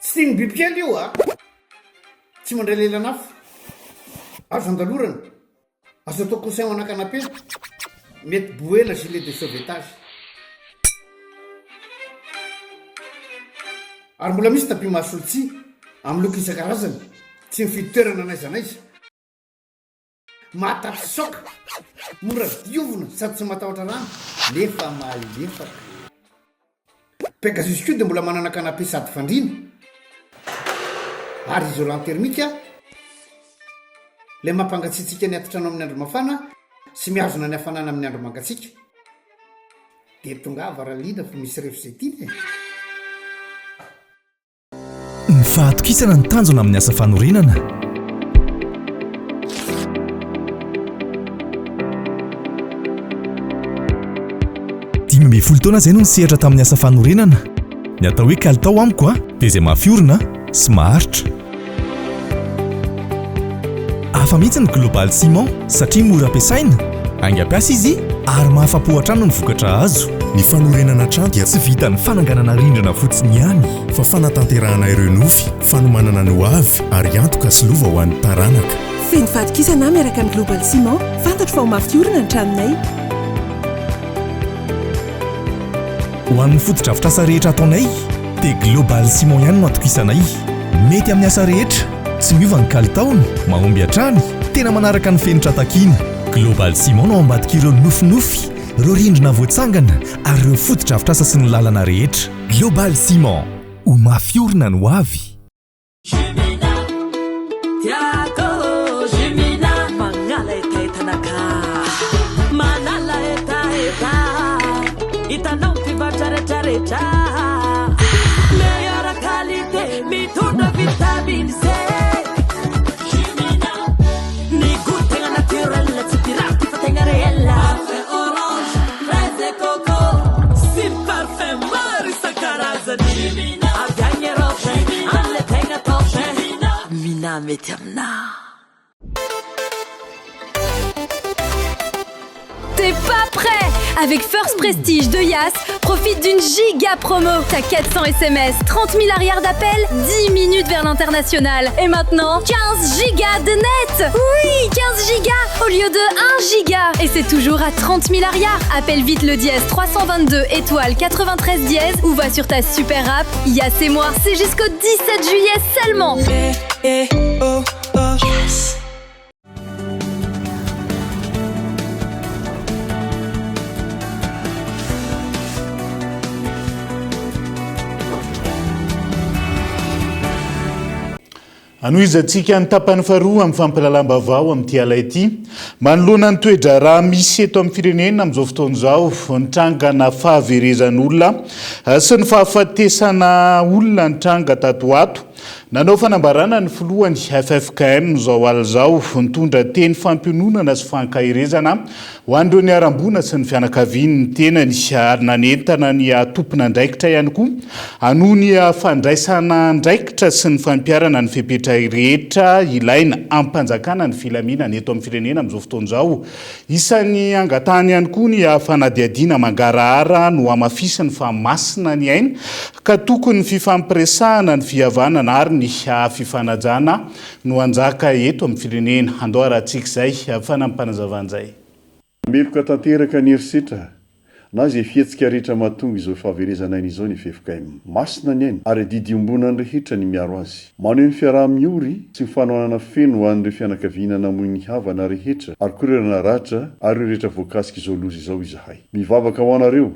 Tsy tian'ny bibikely io a! Tsy mandray lelan'afo. Azo andalorana. Azo atao coussin ho ana canapé, mety bouée na gilet de sauvetage. Ary mbola misy tapis mahasolo tsihy, amin'ny loko isan-karazany, tsy mifidy toerana n'aiza n'aiza. Mahatafitsoaka, mora diovina sady tsy matahotra rano nefa malefaka. Pegasus koa dia mbola manana canapé sady fandriana ary isolant thermique ilay mampangatsiatsiaka ny atitrano amin'ny andro mafana sy mihazona ny hafanana amin'ny andro mangatsiaka. Dia tongava raha liana fa misy ref izay tiana e!
Ny fahatokisana ny tanjona amin'ny asa fanorenana. 15 taona izay no nisehatra tamin'ny asa fanorenana. Ny atao hoe kalitao amiko a, dia izay mafy orina sy maharitra. Hafa mihitsy ny Global Ciment satria mora ampiasaina, haingam-piasa izy ary mahafa-po hatrany ny vokatra azo. Ny fanorenana trano dia tsy vitan'ny fananganana rindrina fotsiny ihany, fa fanatanterahana ireo nofy, fanomanana ny ho avy ary antoka sy lova ho an'ny taranaka.
Feno fahatokisana aho miaraka amin'ny Global Ciment, fantatro fa ho mafy orina ny tranonay.
Ho an'ny fotodrafitrasa rehetra ataonay dia Global Ciment ihany no atokisanay. Mety amin'ny asa rehetra, tsy miova ny kalitaony, mahomby hatrany, tena manaraka ny fenitra takiana. Global Ciment no ao ambadik'ireo nofinofy, ireo rindrina voatsangana ary ireo fotodrafitrasa sy ny lalana rehetra. Global Ciment, ho mafy orina ny ho avy.
Jumina, tiako Jumina, magnala hetahetanakà, manala hetaheta, hitanao mpivarotra retraretra, meilleure qualité, mitondra vitamine C. Jumina, ny gout tegna naturel, tsy pirate fa tegna réel. Parfum orange, fraise et coco, sy parfum maro isan-karazany. Jumina, avy agny Europe, any le tegna top. Mina mety aminà.
T'es pas prêt Avec First Prestige de Yas, profite d'une giga promo. T'as 400 SMS, 30 000 arrières d'appel, 10 minutes vers l'international. Et maintenant, 15 gigas de net Oui, 15 gigas au lieu de 1 giga Et c'est toujours à 30 000 arrières. Appelle vite le dièse 322 étoile 93 dièse ou va sur ta super app Yas et moi. C'est jusqu'au 17 juillet seulement.
Eh, oh, oh. Yes.
Anohizantsika ny tapany faharoa amin'ny fampahalalam-baovao amin'ity ala ity. Manoloana ny toe-draharaha misy eto amin'ny firenena amin'izao fotoana izao, nitrangana fahaverezan'olona sy ny fahafatesana olona nitranga tato ho ato. Nanao fanambarana ny filohan'ny ffkm izao alina izao, nitondra teny fampiononana sy fankaherezana ho an'ireo niharam-boina sy ny fianakaviany ny tenany ary nanentana ny tompon'andraikitra ihany koa hanohy ny fandraisana andraikitra sy ny fampiharana ny fepetra rehetra ilaina hampanjakana ny filaminana eto amin'ny firenena amin'izao fotoana izao. Isan'ny angatahany ihany koa ny fanadihadiana mangarahara nohamafisiny fa masina ny aina ka tokony ny fifampiresahana, ny fihavanana ary ny fifanajana no hanjaka eto amin'ny firenena. Andao harahantsika izay fanampanazavan'izay.
Meloka tanteraka ny herisetra na izay fihetsika rehetra mahatonga izao fahaverezana aina izao ny ffkm. Masina ny aina ary adidy iombonan'ny rehetra ny miaro azy. Maneho ny fiaraha-miory sy ny fanohanana feno ho an'ireo fianakaviana namoy ny havana rehetra ary koa ireo naratra ary ireo rehetra voakasik'izao loza izao izahay. Mivavaka ho anareo.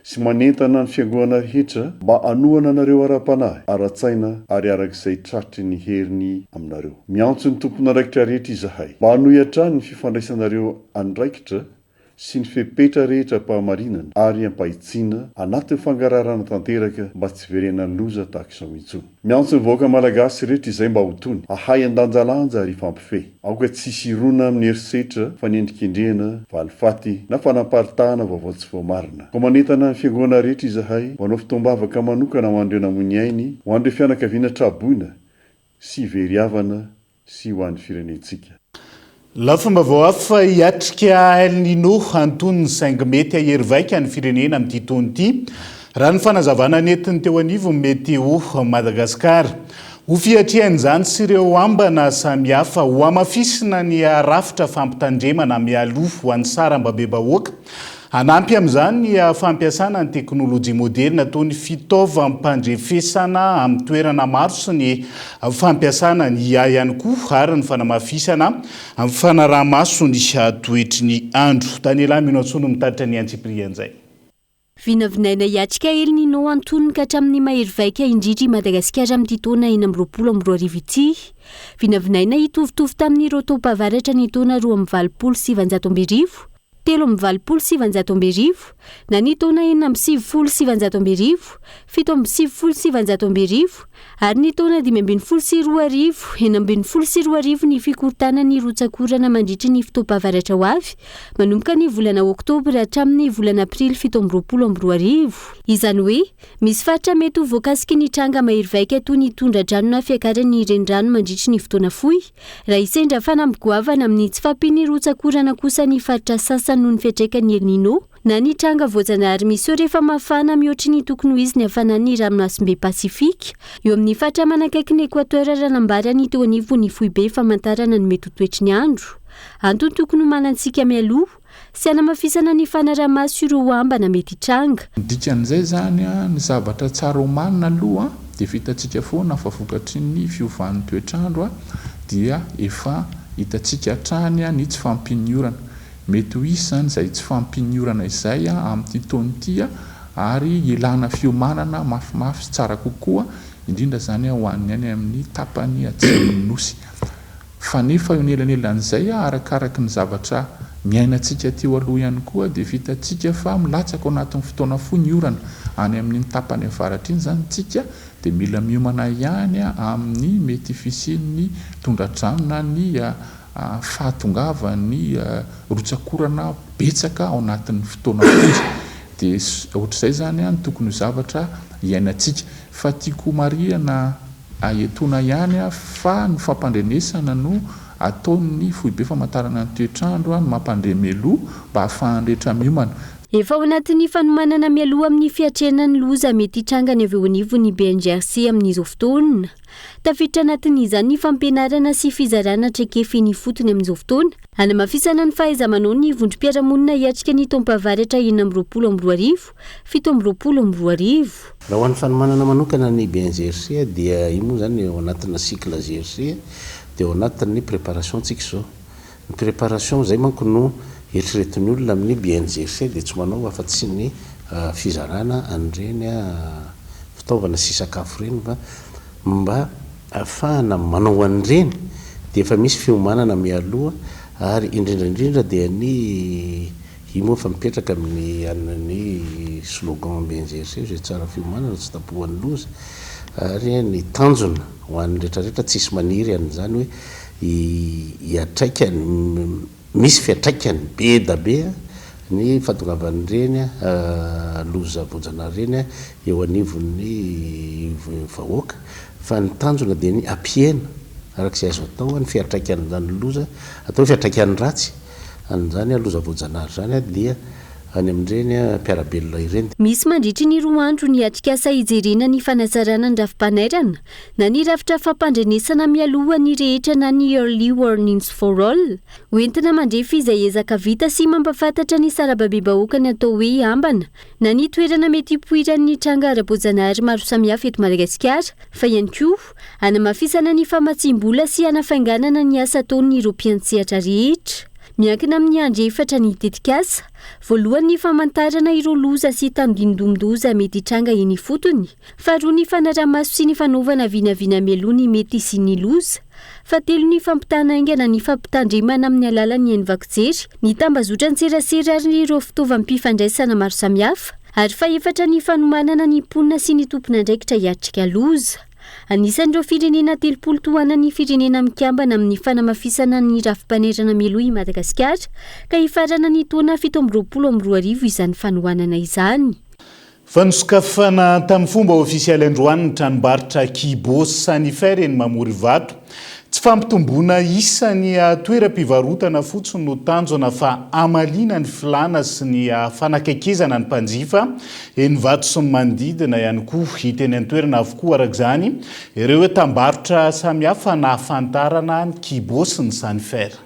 sy manentana ny Fiangonana rehetra mba hanohana anareo ara-panahy, ara-tsaina ary araka izay tratry ny heriny aminareo. Miantso ny tompon'andraikitra rehetra izahay mba hanohy hatrany ny fifandraisanareo andraikitra sy ny fepetra rehetra am-pahamarinana ary am-pahitsiana anatin'ny fangaraharaana tanteraka mba tsy hiverenan'ny loza tahaka izao intsony. Miantso ny vahoaka malagasy rehetra izay mba ho tony, hahay handanjalanja ary hifampifehy. Aoka tsy hisy hirona amin'ny herisetra, fanendrikendrehana, valifaty, na fanaparitahana vaovao tsy voamarina. Koa manentana ny fiangonana rehetra izahay mba hanao fotoam-bavaka manokana ho an'ireo namoy ny ainy, ho an'ireo fianakaviana tra-boina sy very havana sy ho an'ny firenentsika.
Lafim-baovao hafa, hiatrika El Nino antonony saingy mety hahery vaika ny firenena amin'ity taona ity, raha ny fanazavana nentiny teo anivon'ny Météo Madagascar. Ho fiatrehana izany sy ireo ambana samihafa, hohamafisina ny rafitra fampitandremana mialoha ho an'ny sarambabem-bahoaka. Hanampy amin'izany ny fampiasana ny teknolojia moderina toy ny fitaovam-pandrefesana amin'ny toerana maro sy ny fampiasana ny IA ihany koa ary ny fanamafisana ny fanaraha-maso ny toetry ny andro. Daniela Minoantsoa no mitatitra ny antsipirian'izay.
Vinavinaina hiatrika El Nino antonony ka hatramin'ny mahery vaika indrindra i Madagasikara amin'ity taona 2026 ity. Vinavinaina hitovitovy tamin'ireo taom-pahavaratra ny taona 1982, 1983, na ny taona 1996, 1997, ary ny taona 2015, 2016 ny fikorontanan'ny rotsak'orana mandritry ny fotoam-pahavaratra ho avy, manomboka ny volana oktobra hatramin'ny volana aprily 2027. Izany hoe, misy faritra mety ho voakasiky ny tranga mahery vaika toy ny tondra-drano na fiakaran'ny renirano mandritry ny fotoana fohy, Raha hisendra fanamby goavana amin'ny tsy fahampian'ny rotsak'orana kosa ny faritra sasany noho ny fiantraikan'ny El Nino, na ny tranga voajanahary miseho rehefa mafana mihoatry ny tokony ho izy ny hafanan'ny ranomasimbe Pasifika eo amin'ny faritra manakaiky ny Equateur raha nambarany teo anivon'ny foibe famantarana ny mety ho toetry ny andro. Antony tokony homanantsika mialoha sy hanamafisana ny fanaraha-maso ireo ambana mety hitranga.
Ny dikan'izay izany, ny zavatra tsara omanina aloha dia efa hitantsika foana fa vokatry ny fiovan'ny toetr'andro dia efa hitantsika hatrany ny tsy fahampian'ny orana. Mety ho hisy izany izay tsy fahampian'ny orana izay amin'ity taona ity ary ilana fiomanana mafimafy sy tsara kokoa, indrindra izany ho an'ny any amin'ny tapany atsimon'ny Nosy. Fa nefa eo anelanelan'izay, arakaraky ny zavatra niainantsika teo aloha ihany koa, dia efa hitantsika fa milatsaka ao anatin'ny fotoana fohy ny orana. Any amin'iny tapany avaratra iny izany isika dia mila miomana ihany amin'ny mety fisian'ny tondra-drano na ny fahatongavan'ny rotsak'orana betsaka ao anatin'ny fotoana fohy. Dia ohatr'izay izany no tokony ho zavatra iainantsika. Fa tiako homarihana Etoana ihany fa ny fampandrenesana no ataon'ny foibe famantarana ny toetr'andro no mampandre mialoha mba hahafahan'ny rehetra miomana.
Efa ao anatin'ny fanomanana mialoha amin'ny fiatrehana ny loza mety hitranga ny avy eo anivon'ny BNGRC amin'izao fotoana. Tafiditra anatin'izany ny fampianarana sy fizarana traikefa eny ifotony amin'izao fotoana, hanamafisana ny fahaiza-manao ny vondrom-piarahamonina hiatrika ny taom-pahavaratra 2026, 2027.
Raha ho an'ny fanomanana manokana ny BNGRC dia io moa izany ao anatina cycle GRC dia ao anatin'ny préparation tsika izao. Ny préparation izay manko no eritreretin'ny olona amin'ny BNGRC dia tsy manao afa-tsy ny fizarana an'ireny fitaovana sy sakafo ireny fa mba ahafahana manao an'ireny dia efa misy fiomanana mialoha ary indrindra indrindra dia ny Io moa efa mipetraka amin'ny an'ny slogan BNGRC izay tsara fiomanana tsy tapohan'ny loza ary ny tanjona ho an'ny retraretra tsisy maniry an'izany hoe hiatraikany misy fiatraikany be da be ny fahatongavan'ireny loza voajanahary ireny eo anivon'ny vahoaka fa ny tanjona dia ny hampihena araka izay azo atao ny fiatraikan'izany loza atao hoe fiatraikany ratsy An'izany loza voajanahary izany dia any amin'ireny mpiara-belona ireny.
Misy mandritry ny roa andro ny atrikasa hijerena ny fanatsarana ny rafi-panairana na ny rafitra fampandrenesana mialoha ny rehetra na ny Early Warnings for All hoentina mandrefy izay ezaka vita sy mampafantatra ny sarababem-bahoaka ny atao hoe ambana na ny toerana mety hipoiran'ny tranga ara-boajanahary maro samihafa eto Madagasikara fa ihany koa hanamafisana ny famatsiam-bola sy hanafainganana ny asa ataon'ireo mpiantsehatra rehetra. Miankina amin'ny andry efatra ny tetikasa. Voalohany ny famantarana ireo loza sy tandindomin-doza mety hitranga eny ifotony. Faharoa ny fanaraha-maso sy ny fanaovana vinavina mialoha ny mety hisian'ny loza. Fahatelo ny fampitana haingana ny fampitandremana amin'ny alalan'ny haino vaky jery, ny tambazotran-tserasera ary ireo fitaovam-pifandraisana maro samihafa. Ary fahefatra ny fanomanana ny mponina sy ny tompon'andraikitra hiatrika loza. Anisan'ireo firenena 30 tohanan'ny Firenena Mikambana amin'ny fanamafisana ny rafi-panairana mialoha i Madagasikara, ka hifarana ny taona 2027 izany fanohanana izany.
Fanosokafana tamin'ny fomba ofisialy androany ny tranombarotra Kibo Sanifer eny Mamory Ivato. Tsy fampitomboana isa ny toeram-pivarotana fotsiny no tanjona fa hamaliana ny filàna sy ny fanakaikezana ny mpanjifa eny Ivato sy ny manodidina ihany koa. Hita eny an-toerana avokoa araka izany ireo entam-barotra samihafa nahafantarana ny Kibo sy ny Sanifer.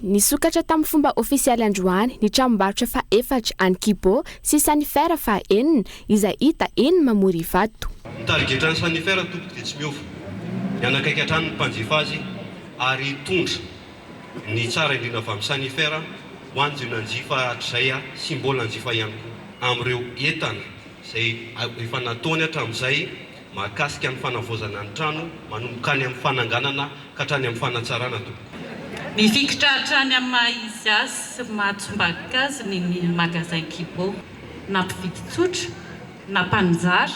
Nisokatra tamin'ny fomba ofisialy androany ny tranombarotra fahefatra any Kibo sy Sanifer fahaenina izay hita eny Mamory Ivato.
Ny tarigetran'ny Sanifer tompoko dia tsy miova, ny hanakaiky hatrany ny mpanjifa azy ary hitondra ny tsara indrindra avy amin'ny Sanifer ho an'izay nanjifa hatrizay sy mbola hanjifa ihany koa amin'ireo entana izay efa nataony hatramin'izay mahakasika ny fanavaozana ny trano manomboka any amin'ny fananganana ka hatrany amin'ny fanatsarana tompoko.
Mifikitra hatrany amin'ny maha izy azy sy maha tsombadika azy ny magasin Kibo. Na mpividy tsotra, na mpaninjara,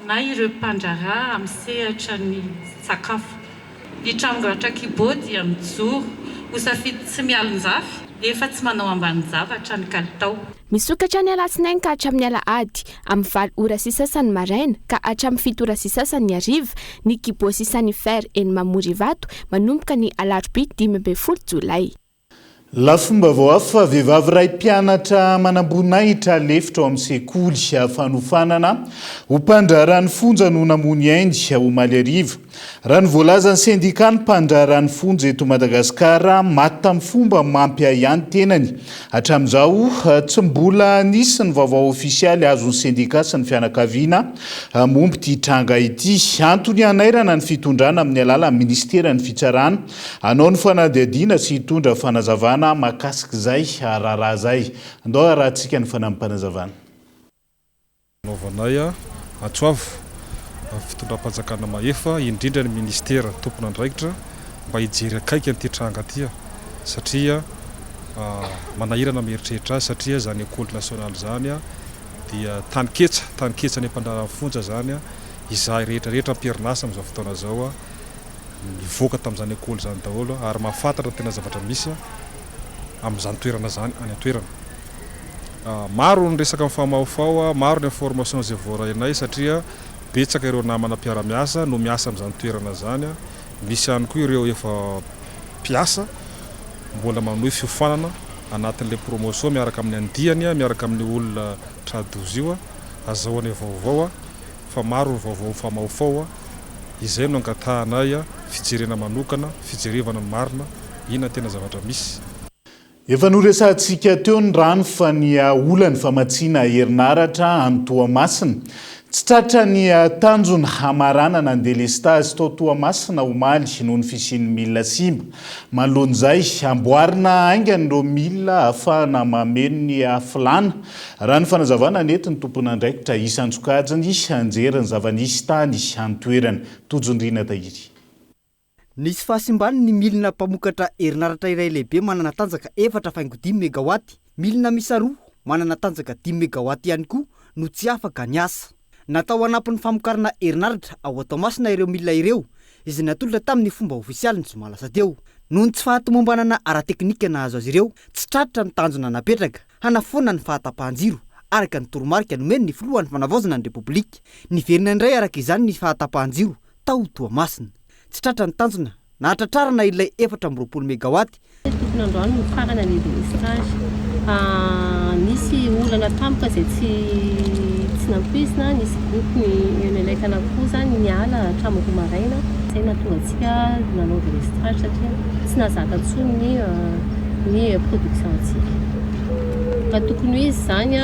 na ireo mpandraharaha amin'ny sehatra ny sakafo. Ny tranombarotra Kibo dia mijoro ho safidy tsy mialon-jafy nefa tsy manao ambanin-javatra ny kalitao.
Misokatra ny alatsinainy ka hatramin'ny alahady amin'ny valo ora sy sasany maraina ka hatramin'ny fito ora sy sasany hariva ny Kibo sy Sanifer eny Mamory Ivato manomboka ny alarobia 15 jolay.
Lafim-baovao hafa, vehivavy iray mpianatra manamboninahitra lefitra ao amin'ny sekoly fanofanana ho mpandraharaha ny fonja no namoa ny ainy omaly hariva. Raha ny voalazan'ny sendikan'ny mpandraharaha ny fonja eto Madagasikara, maty tamin'ny fomba mampiahiahy ny tenany. Hatramin'izao, tsy mbola nisy ny vaovao ofisialy azon'ny sendika sy ny fianakaviana momba ity tranga ity. Antony hanairana ny fitondrana amin'ny alalan'ny minisiteran'ny Fitsarana hanao ny fanadihadiana sy hitondra fanazavana mahakasika izay raharaha izay. Andao harahantsika ny fanampim-panazavana.
Anaovanay antso avo amin'ny fitondram-panjakana mahefa, indrindra ny minisitera tompon'andraikitra mba hijery akaiky an'ity tranga ity satria manahirana mieritreritra azy satria izany Ecole nationale izany dia tany ketsa, tany ketsa any Ampandrana fonja izany, izahay rehetra rehetra am-perinasa amin'izao fotoana izao nivoaka tamin'izany école izany daholo ary mahafantatra ny tena zavatra misy amin'izany toerana izany any an-toerana. Maro ny resaka mifamahofaho, maro ny information izay voarainay satria betsaka ireo namana mpiara-miasa no miasa amin'izany toerana izany, misy ihany koa ireo efa mpiasa mbola manohy fiofanana anatin'ilay promotion miaraka amin'ny andiany, miaraka amin'ny olona tra-doza io, azahoanay vaovao fa maro ny vaovao mifamahofaho, izay no angatahanay fijerena manokana, fijerevana ny marina, inona ny tena zavatra misy.
Efa noresahantsika teo ny rano fa ny olan'ny famatsiana herinaratra any Toamasina. Tsy tratra ny tanjona hamaranana ny delestazy tao Toamasina omaly noho ny fisian'ny milina simba. Manoloana izay, amboarina haingana ireo milina ahafahana mameno ny filàna, raha ny fanazavana nentin'ny tompon'andraikitra isan-tsokajiny nijery ny zava-nisy tany an-toerana. Tojo Ndriana Tahiry.
Nisy fahasimbany ny milina mpamokatra herinaratra iray lehibe manana tanjaka 4,5 megawaty. Milina miisa roa manana tanjaka dimy megawaty ihany koa no tsy afaka niasa. Natao hanampy ny famokarana herinaratra ao Toamasina ireo milina ireo, izay natolotra tamin'ny fomba ofisialy ny zoma lasa teo. Noho ny tsy fahatomombanana ara-teknika nahazo azy ireo, tsy tratra ny tanjona napetraka, hanafoana ny fahatapahan-jiro, araka ny toromarika nomen'ny filohan'ny Fanavaozana ny Repoblika. Niverina indray araka izany ny fahatapahan-jiro tao Toamasina. Tsy tratra ny tanjona nahatratrarana ilay 24 megawaty.
Tokony androany no farana ny délestage. Nisy olana tampoka izay tsy tsy nampoizina, nisy groupe ny Enelec anankiroa izany niala hatramin'ny roa maraina. Izay nahatonga antsika nanao délestage satria tsy nahazaka intsony ny ny production antsika. Raha tokony ho izy izany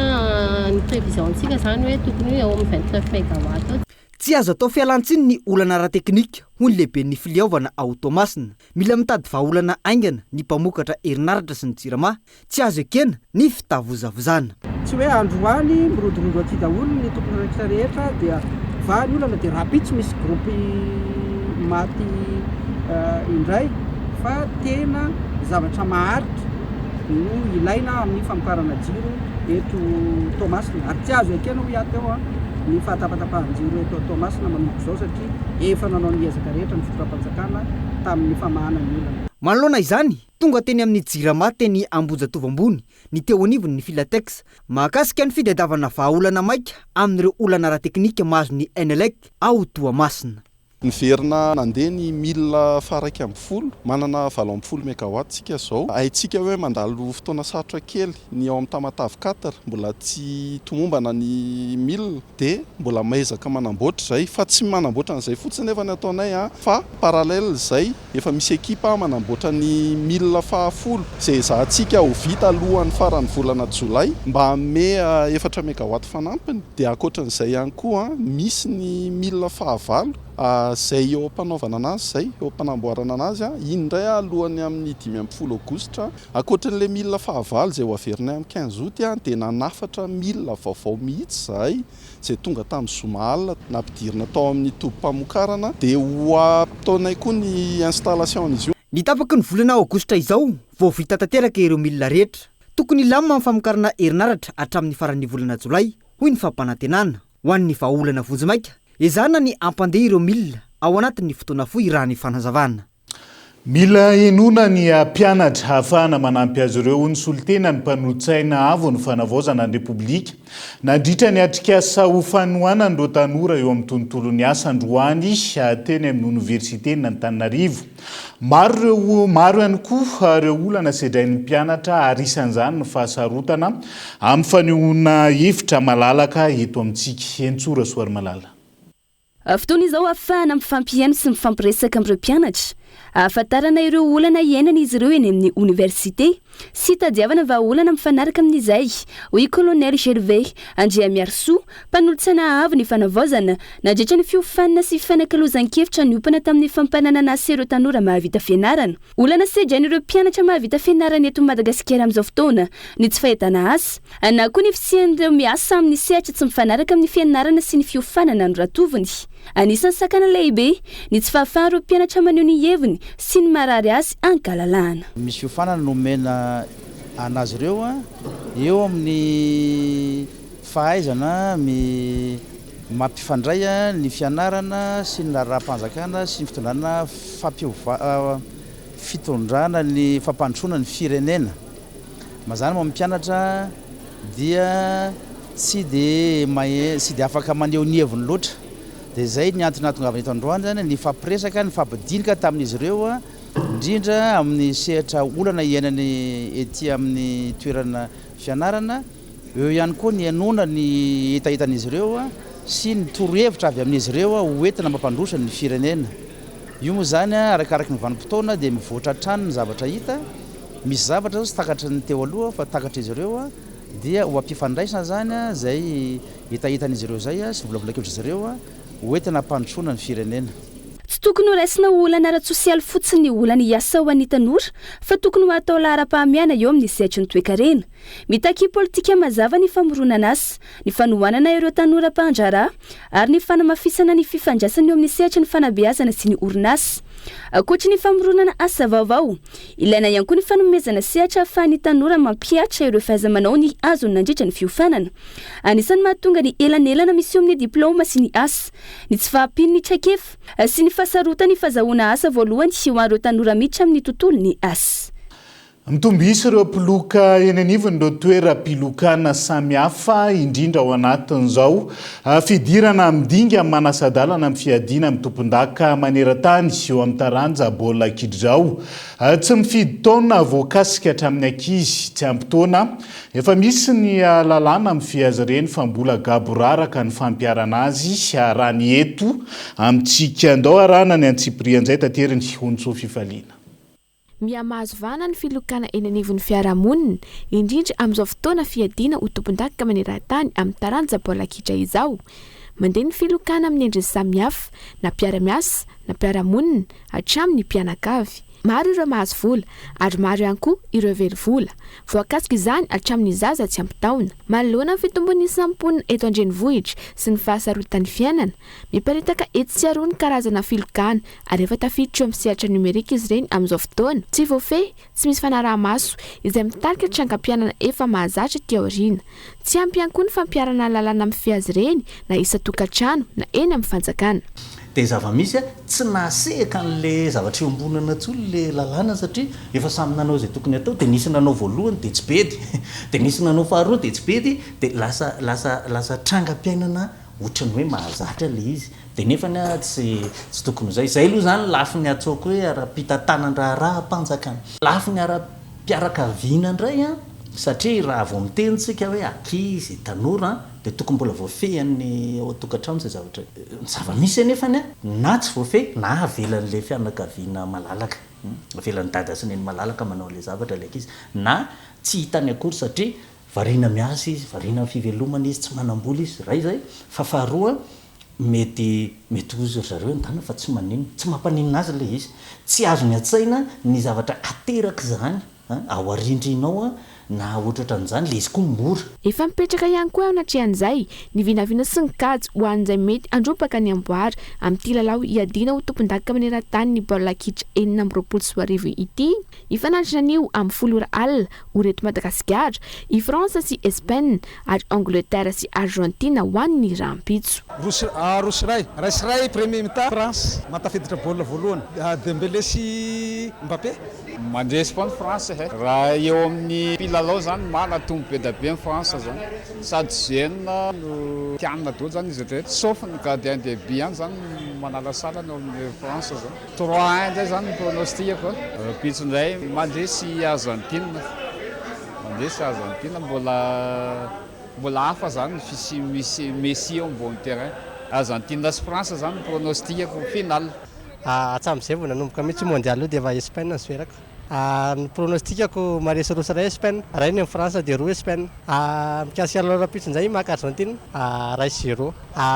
ny prévision antsika izany hoe tokony hoe eo amin'ny 29 megawatt eo.
Tsy azo atao fialantsiny ny olana ara-teknika, hoy ny lehiben'ny fileovana ao Toamasina. Mila mitady vahaolana haingana ny mpamokatra herinaratra sy ny Jirama. Tsy azo ekena ny fitavozavozana.
Tsy hoe androany mirodorodo aty daholo ny tompon'andraikitra rehetra dia vaha ny olana dia rahampitso misy groupe maty indray fa tena zavatra maharitra no ilaina amin'ny famokarana jiro eto Toamasina ary tsy azo ekena hoy aho teo ny fahatapatapahan-jiro eto Toamasina manomboka izao satria efa nanao ny ezaka rehetra ny fitondram-panjakana tamin'ny famahana ny olana.
Manoloana izany, tonga teny amin'ny Jirama teny Ambohijatovo ambony ny teo anivon'ny Filatex mahakasika ny fitadiavana vahaolana maika amin'ireo olana ara-teknika mahazo ny Enelec ao Toamasina.
Niverina nandeha ny mille faha 11, manana 18 megawatt tsika izao. Haintsika hoe mandalo fotoana sarotra kely ny ao amin'ny Tamatave quatre, mbola tsy tomombana ny mille dia mbola maezaka manamboatra izay. Fa tsy manamboatra an'izay fotsiny nefa ny ataonay fa parallèle izay efa misy ekipa manamboatra ny mille faha folo izay ezahantsika ho vita alohan'ny faran'ny volana jolay mba hanome efatra megawatt fanampiny. Dia ankoatran'izay ihany koa, misy ny mille fahavalo izay eo am-panaovana anazy izay, eo am-panamboarana anazy, iny indray alohan'ny amin'ny 15 aogositra. Ankoatran'ilay mille fahavalo izay ho averinay amin'ny 15 août dia nanafatra mille vaovao mihitsy izahay izay tonga tamin'ny zoma alina, nampidirina tao amin'ny tobim-pamokarana, dia ho ataonay koa ny installation an'izy io.
Ny tapaky ny volana aogositra izao vao vita tanteraka ireo milina rehetra. Tokony hilamina ny famokarana herinaratra hatramin'ny faran'ny volana jolay, hoy ny fampanantenana. Ho an'ny vahaolana vonjimaika, ezahana ny hampandeha ireo milina ao anatin'ny fotoana fohy raha ny fanazavana.
Mila henoina ny mpianatra hahafahana manampy azy ireo, hoy ny solontenan'ny mpanolotsaina avo ny fanavaozana ny Repoblika, nandritra ny atrikasa ho fanohanana ireo tanora eo amin'ny tontolon'ny asa androany teny amin'ny oniversiten'Antananarivo. Maro ireo maro ihany koa ireo olana sedrain'ny mpianatra ary isan'izany ny fahasarotana amin'ny fanehoana hevitra malalaka eto amintsika. Henintsoa Rasoarimalala.
Fotoana izao ahafahana mifampihaino sy mifampiresaka amin'ireo mpianatra, ahafantarana ireo olana iainan'izy ireo eny amin'ny oniversite sy hitadiavana vahaolana mifanaraka amin'izay, hoy Kolonely Gervais Andriamiarisoa, Mpanolotsaina avo ny fanavaozana, nandritra ny fiofanana sy fifanakalozan-kevitra niompana tamin'ny fampananana asa ireo tanora mahavita fianarana. Olana sedrain'ireo mpianatra mahavita fianarana eto Madagasikara amin'izao fotoana ny tsy fahitana asa, na koa ny fisian'ireo miasa amin'ny sehatra tsy mifanaraka amin'ny fianarana sy ny fiofanana noratoviny. Anisan'ny sakana lehibe ny tsy fahafahan'ireo mpianatra maneho ny heviny sy ny marary azy an-kalalahana.
Misy fiofanana nomena an'azy ireo eo amin'ny Fahaizana mampifandray ny fianarana sy ny raharaham-panjakana sy ny fitondrana fampiova fitondrana ny fampandrosoana ny firenena. Mazàna moa ny mpianatra dia tsy dia mahe tsy dia afaka maneho ny heviny loatra. Dia izay ny antony nahatongavana eto androany izany, nifampiresaka, nifampidinika tamin'izy ireo, indrindra amin'ny sehatra olana iainany ety amin'ny toerana fianarana. Eo ihany koa ny henoana ny hetahetan'izy ireo sy ny torohevitra avy amin'izy ireo ho entina mampandroso ny firenena. Io moa izany arakaraky ny vanim-potoana dia mivoatra hatrany ny zavatra hita. Misy zavatra izao tsy takatry ny teo aloha fa takatr'izy ireo dia ho ampifandraisina izany izay hetahetan'izy ireo izay sy volavolan-kevitr'izy ireo ho entina hampandrosoana ny firenena.
Tsy tokony ho raisina ho olana ara-tsosialy fotsiny ny olana hiasa ho an'ny tanora fa tokony ho atao laharam-pahamehana eo amin'ny sehatry ny toekarena. Mitaky politika mazava ny famoronana asa, ny fanohanana ireo tanora mpandraharaha ary ny fanamafisana ny fifandraisana eo amin'ny sehatry ny fanabeazana sy ny orinasa. Ankoatry ny famoronana asa vaovao, ilaina ihany koa ny fanomezana sehatra ahafahan'ny tanora mampihatra ireo fahaiza-manaony azony nandritra ny fiofanana. Anisan'ny mahatonga ny elanelana misy eo amin'ny diplaoma sy ny asa, ny tsy fahampian'ny traikefa sy ny fahasarotan'ny fazahoana asa voalohany ho an'ireo tanora miditra amin'ny tontolon'ny asa.
Mitombo isa ireo mpiloka eny anivon'ireo toeram-pilokana samihafa, indrindra ao anatin'izao fidirana amin'ny dinga manasa-dalana amin'ny fiadiana amin'ny tompondaka maneran-tany eo amin'ny taranja baolina kitra izao. Tsy mifidy taona voakasika hatramin'ny ankizy tsy ampy taona. Efa misy ny lalàna mifehy azy ireny fa mbola gaboraraka ny fampiharana azy raha ny eto amintsika. Ndao arahana ny antsipirian'izay tateriny Onintsoa Fifaliana.
Miha-mahazo vahana ny filokana eny anivon'ny fiarahamonina, indrindra amin'izao fotoana fiadiana ho tompondaka maneran-tany amin'ny taranja baolina kitra izao. Mandeha ny filokana amin'ny endriny samihafa, na mpiara-miasa, na mpiara-monina, hatramin'ny mpianakavy. Maro ireo mahazo vola, ary maro ihany koa ireo very vola. Voakasika izany hatramin'ny zaza tsy ampy taona. Manoloana ny fitombon'ny isan'ny mponina eto an-drenivohitra sy ny fahasarotan'ny fiainana, miparitaka etsy sy aroa ny karazana filokana ary efa tafiditra eo amin'ny sehatra nomerika izy ireny amin'izao fotoana. Tsy voafehy Tsy misy fanaraha-maso, izay mitarika trangam-piainana efa mahazatra aty aoriana. Tsy ampy ihany koa ny fampiharana ny lalàna mifehy azy ireny na isan-tokantrano na eny amin'ny fanjakana.
Dia zava-misy, tsy nahasehaka an'ilay zavatra iombonana intsony ilay lalàna satria efa samy nanao izay tokony hatao, dia nisy nanao voalohany dia tsy bedy, dia nisy nanao faharoa dia tsy bedy, dia lasa lasa lasa trangam-piainana ohatran'ny hoe mahazatra ilay izy. Dia nefany a tsy tsy tokony ho izay. Izay aloha izany lafiny atsaoko hoe ara-pitantanan-draharaham-panjakana. Lafiny ara-piarakaviana indray an, satria raha vao miteny tsika hoe ankizy, tanora an, dia tokony mbola voafehin'ny ao an-tokantrano izay zavatra. Ny zava-misy anefany an, na tsy voafehy na avelan'ilay fianakaviana malalaka, avelan'ny dada sy neny malalaka manao an'ilay zavatra ilay ankizy, na tsy hitany akory satria variana miasa izy, variana amin'ny fivelomana izy, tsy manam-bola izy, iray izay, fa faharoa Mety mety hozy ry zareo an-daniny fa tsy maninona. Tsy mampaninona azy ilay izy. Tsy azony an-tsaina ny zavatra aterak'izany an, ao arindrina ao an, na ohatrohatran'izany, ilay izy koa mora.
Efa mipetraka ihany koa eo anatrehan'izay ny vinavina sy ny kajy ho an'izay mety handrombaka ny amboara amin'ity lalao hiadiana ho tompondaka maneran-tany ny baolina kitra 2026 ity. Hifanandrina anio amin'ny 10 ora alina, ora eto Madagasikara, i France sy Espagne ary Angleterre sy Argentine ho an'ny rahampitso.
Roa sy roa sy iray. Iray sy iray premier mi-temps France mahatafiditra baolina voalohany. Dembélé sy Mbappé.
Mandresy koa ny France eh. Raha eo amin'ny mpilalao zany manatombo be da be ny France zany. Sady jeune no tianina daholo zany izy rehetra sauf ny gardien de but ihany zany no manalasala ny eo amin'ny France zany. Trois un ndray zany ny pronostic-ko. Rahampitso ndray mandresy Argentine. Mandresy Argentine mbola mbola hafa zany ny fisian'i Messi Messi eo ambony terrain. Argentine sy France zany ny pronostic-ko final.
Hatramin'izay vao nanomboka mihitsy io mondial io dia efa Espagne no soerako. Ny pronostic-ko maharesy 2 sy 1 Espagne. Iray ny an'i France dia 2 Espagne. Mikasika lalao rahampitso indray maka Argentine 1 sy 0.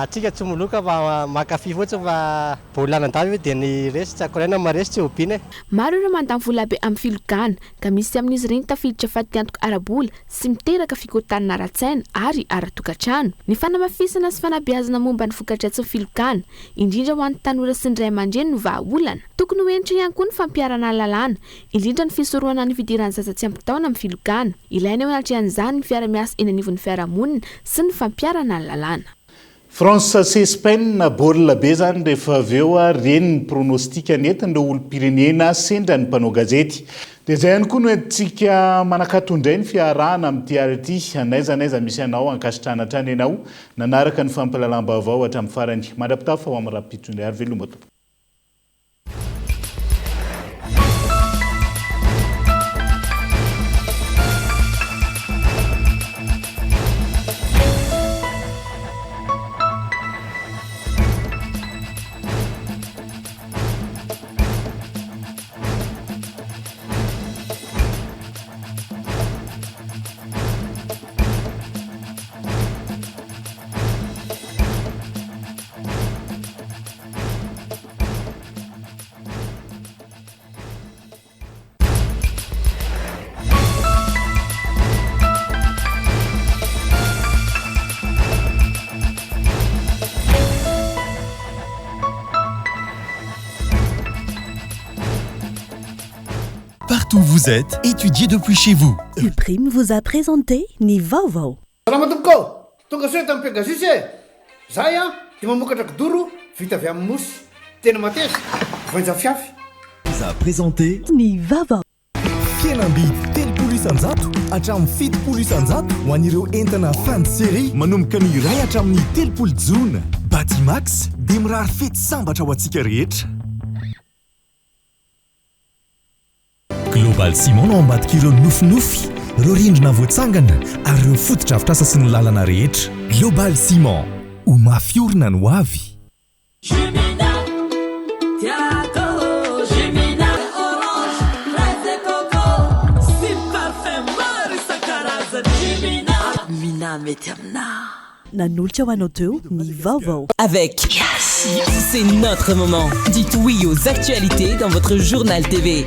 Tsika tsy moloka fa mankafy fotsiny fa baolina anandavy io dia ny resy tsy akoraina ny maharesy tsy hobiana e.
Maro ireo mandany volabe amin'ny filokana ka misy amin'izy ireny tafiditra fatiantoka ara-bola sy miteraka fikorontanana ara-tsaina ary ara-tokantrano. Ny fanamafisana sy fanabeazana momba ny voka-dratsin'ny filokana, indrindra ho an'ny tanora sy ny ray aman-dreny no vahaolana. Tokony ho hentitra ihany koa ny fampiharana ny lalàna, indrindra ny fisorohana ny fidiran'ny zaza tsy ampy taona amin'ny filokana. Ilaina eo anatrehan'izany ny fiara-miasa eny anivon'ny fiarahamonina sy ny fampiharana ny lalàna.
France sy Espagne, baolina be zany rehefa avy eo ary reny ny pronostic nentin'ireo olom-pirenena sendra ny mpanao gazety. Dia izay ihany koa no entintsika manakato indray ny fiarahana amin'ity ary ity. N'aiza n'aiza misy anao, ankasitrahana hatrany ianao nanaraka ny fampahalalam-baovao hatramin'ny farany. Mandra-pitafa ho amin'ny rahampitso indray ary veloma tompoko.
Partout où vous êtes, étudiez depuis chez vous.
Uprime vous a présenté ny vaovao.
Salama tompoko ô! Tonga soa eto amin'ny Pegasus e! Zahay an dia mamokatra kidoro vita avy amin'ny mousse. Tena mateza, voainja fiafy.
Vous a présenté.
Ny vaovao.
Fihenam-bidy 30% hatramin'ny 70% ho an'ireo entana fin de série manomboka ny iray hatramin'ny 30 jona. Batimax dia mirary fety sambatra ho antsika rehetra. Global Ciment no ao ambadik'ireo nofinofy, ireo rindrina voatsangana ary ireo fotodrafitrasa sy ny lalana rehetra. Global Ciment, ho mafy orina ny ho avy.
Jumina, tiako Jumina Orange, fraise et coco Sy parfum maro isan-karazany Jumina, Mina mety aminà.
Nanolotra ho anao teo ny vaovao.
Avec Yes. C'est notre moment. Dites oui aux actualités dans votre journal TV.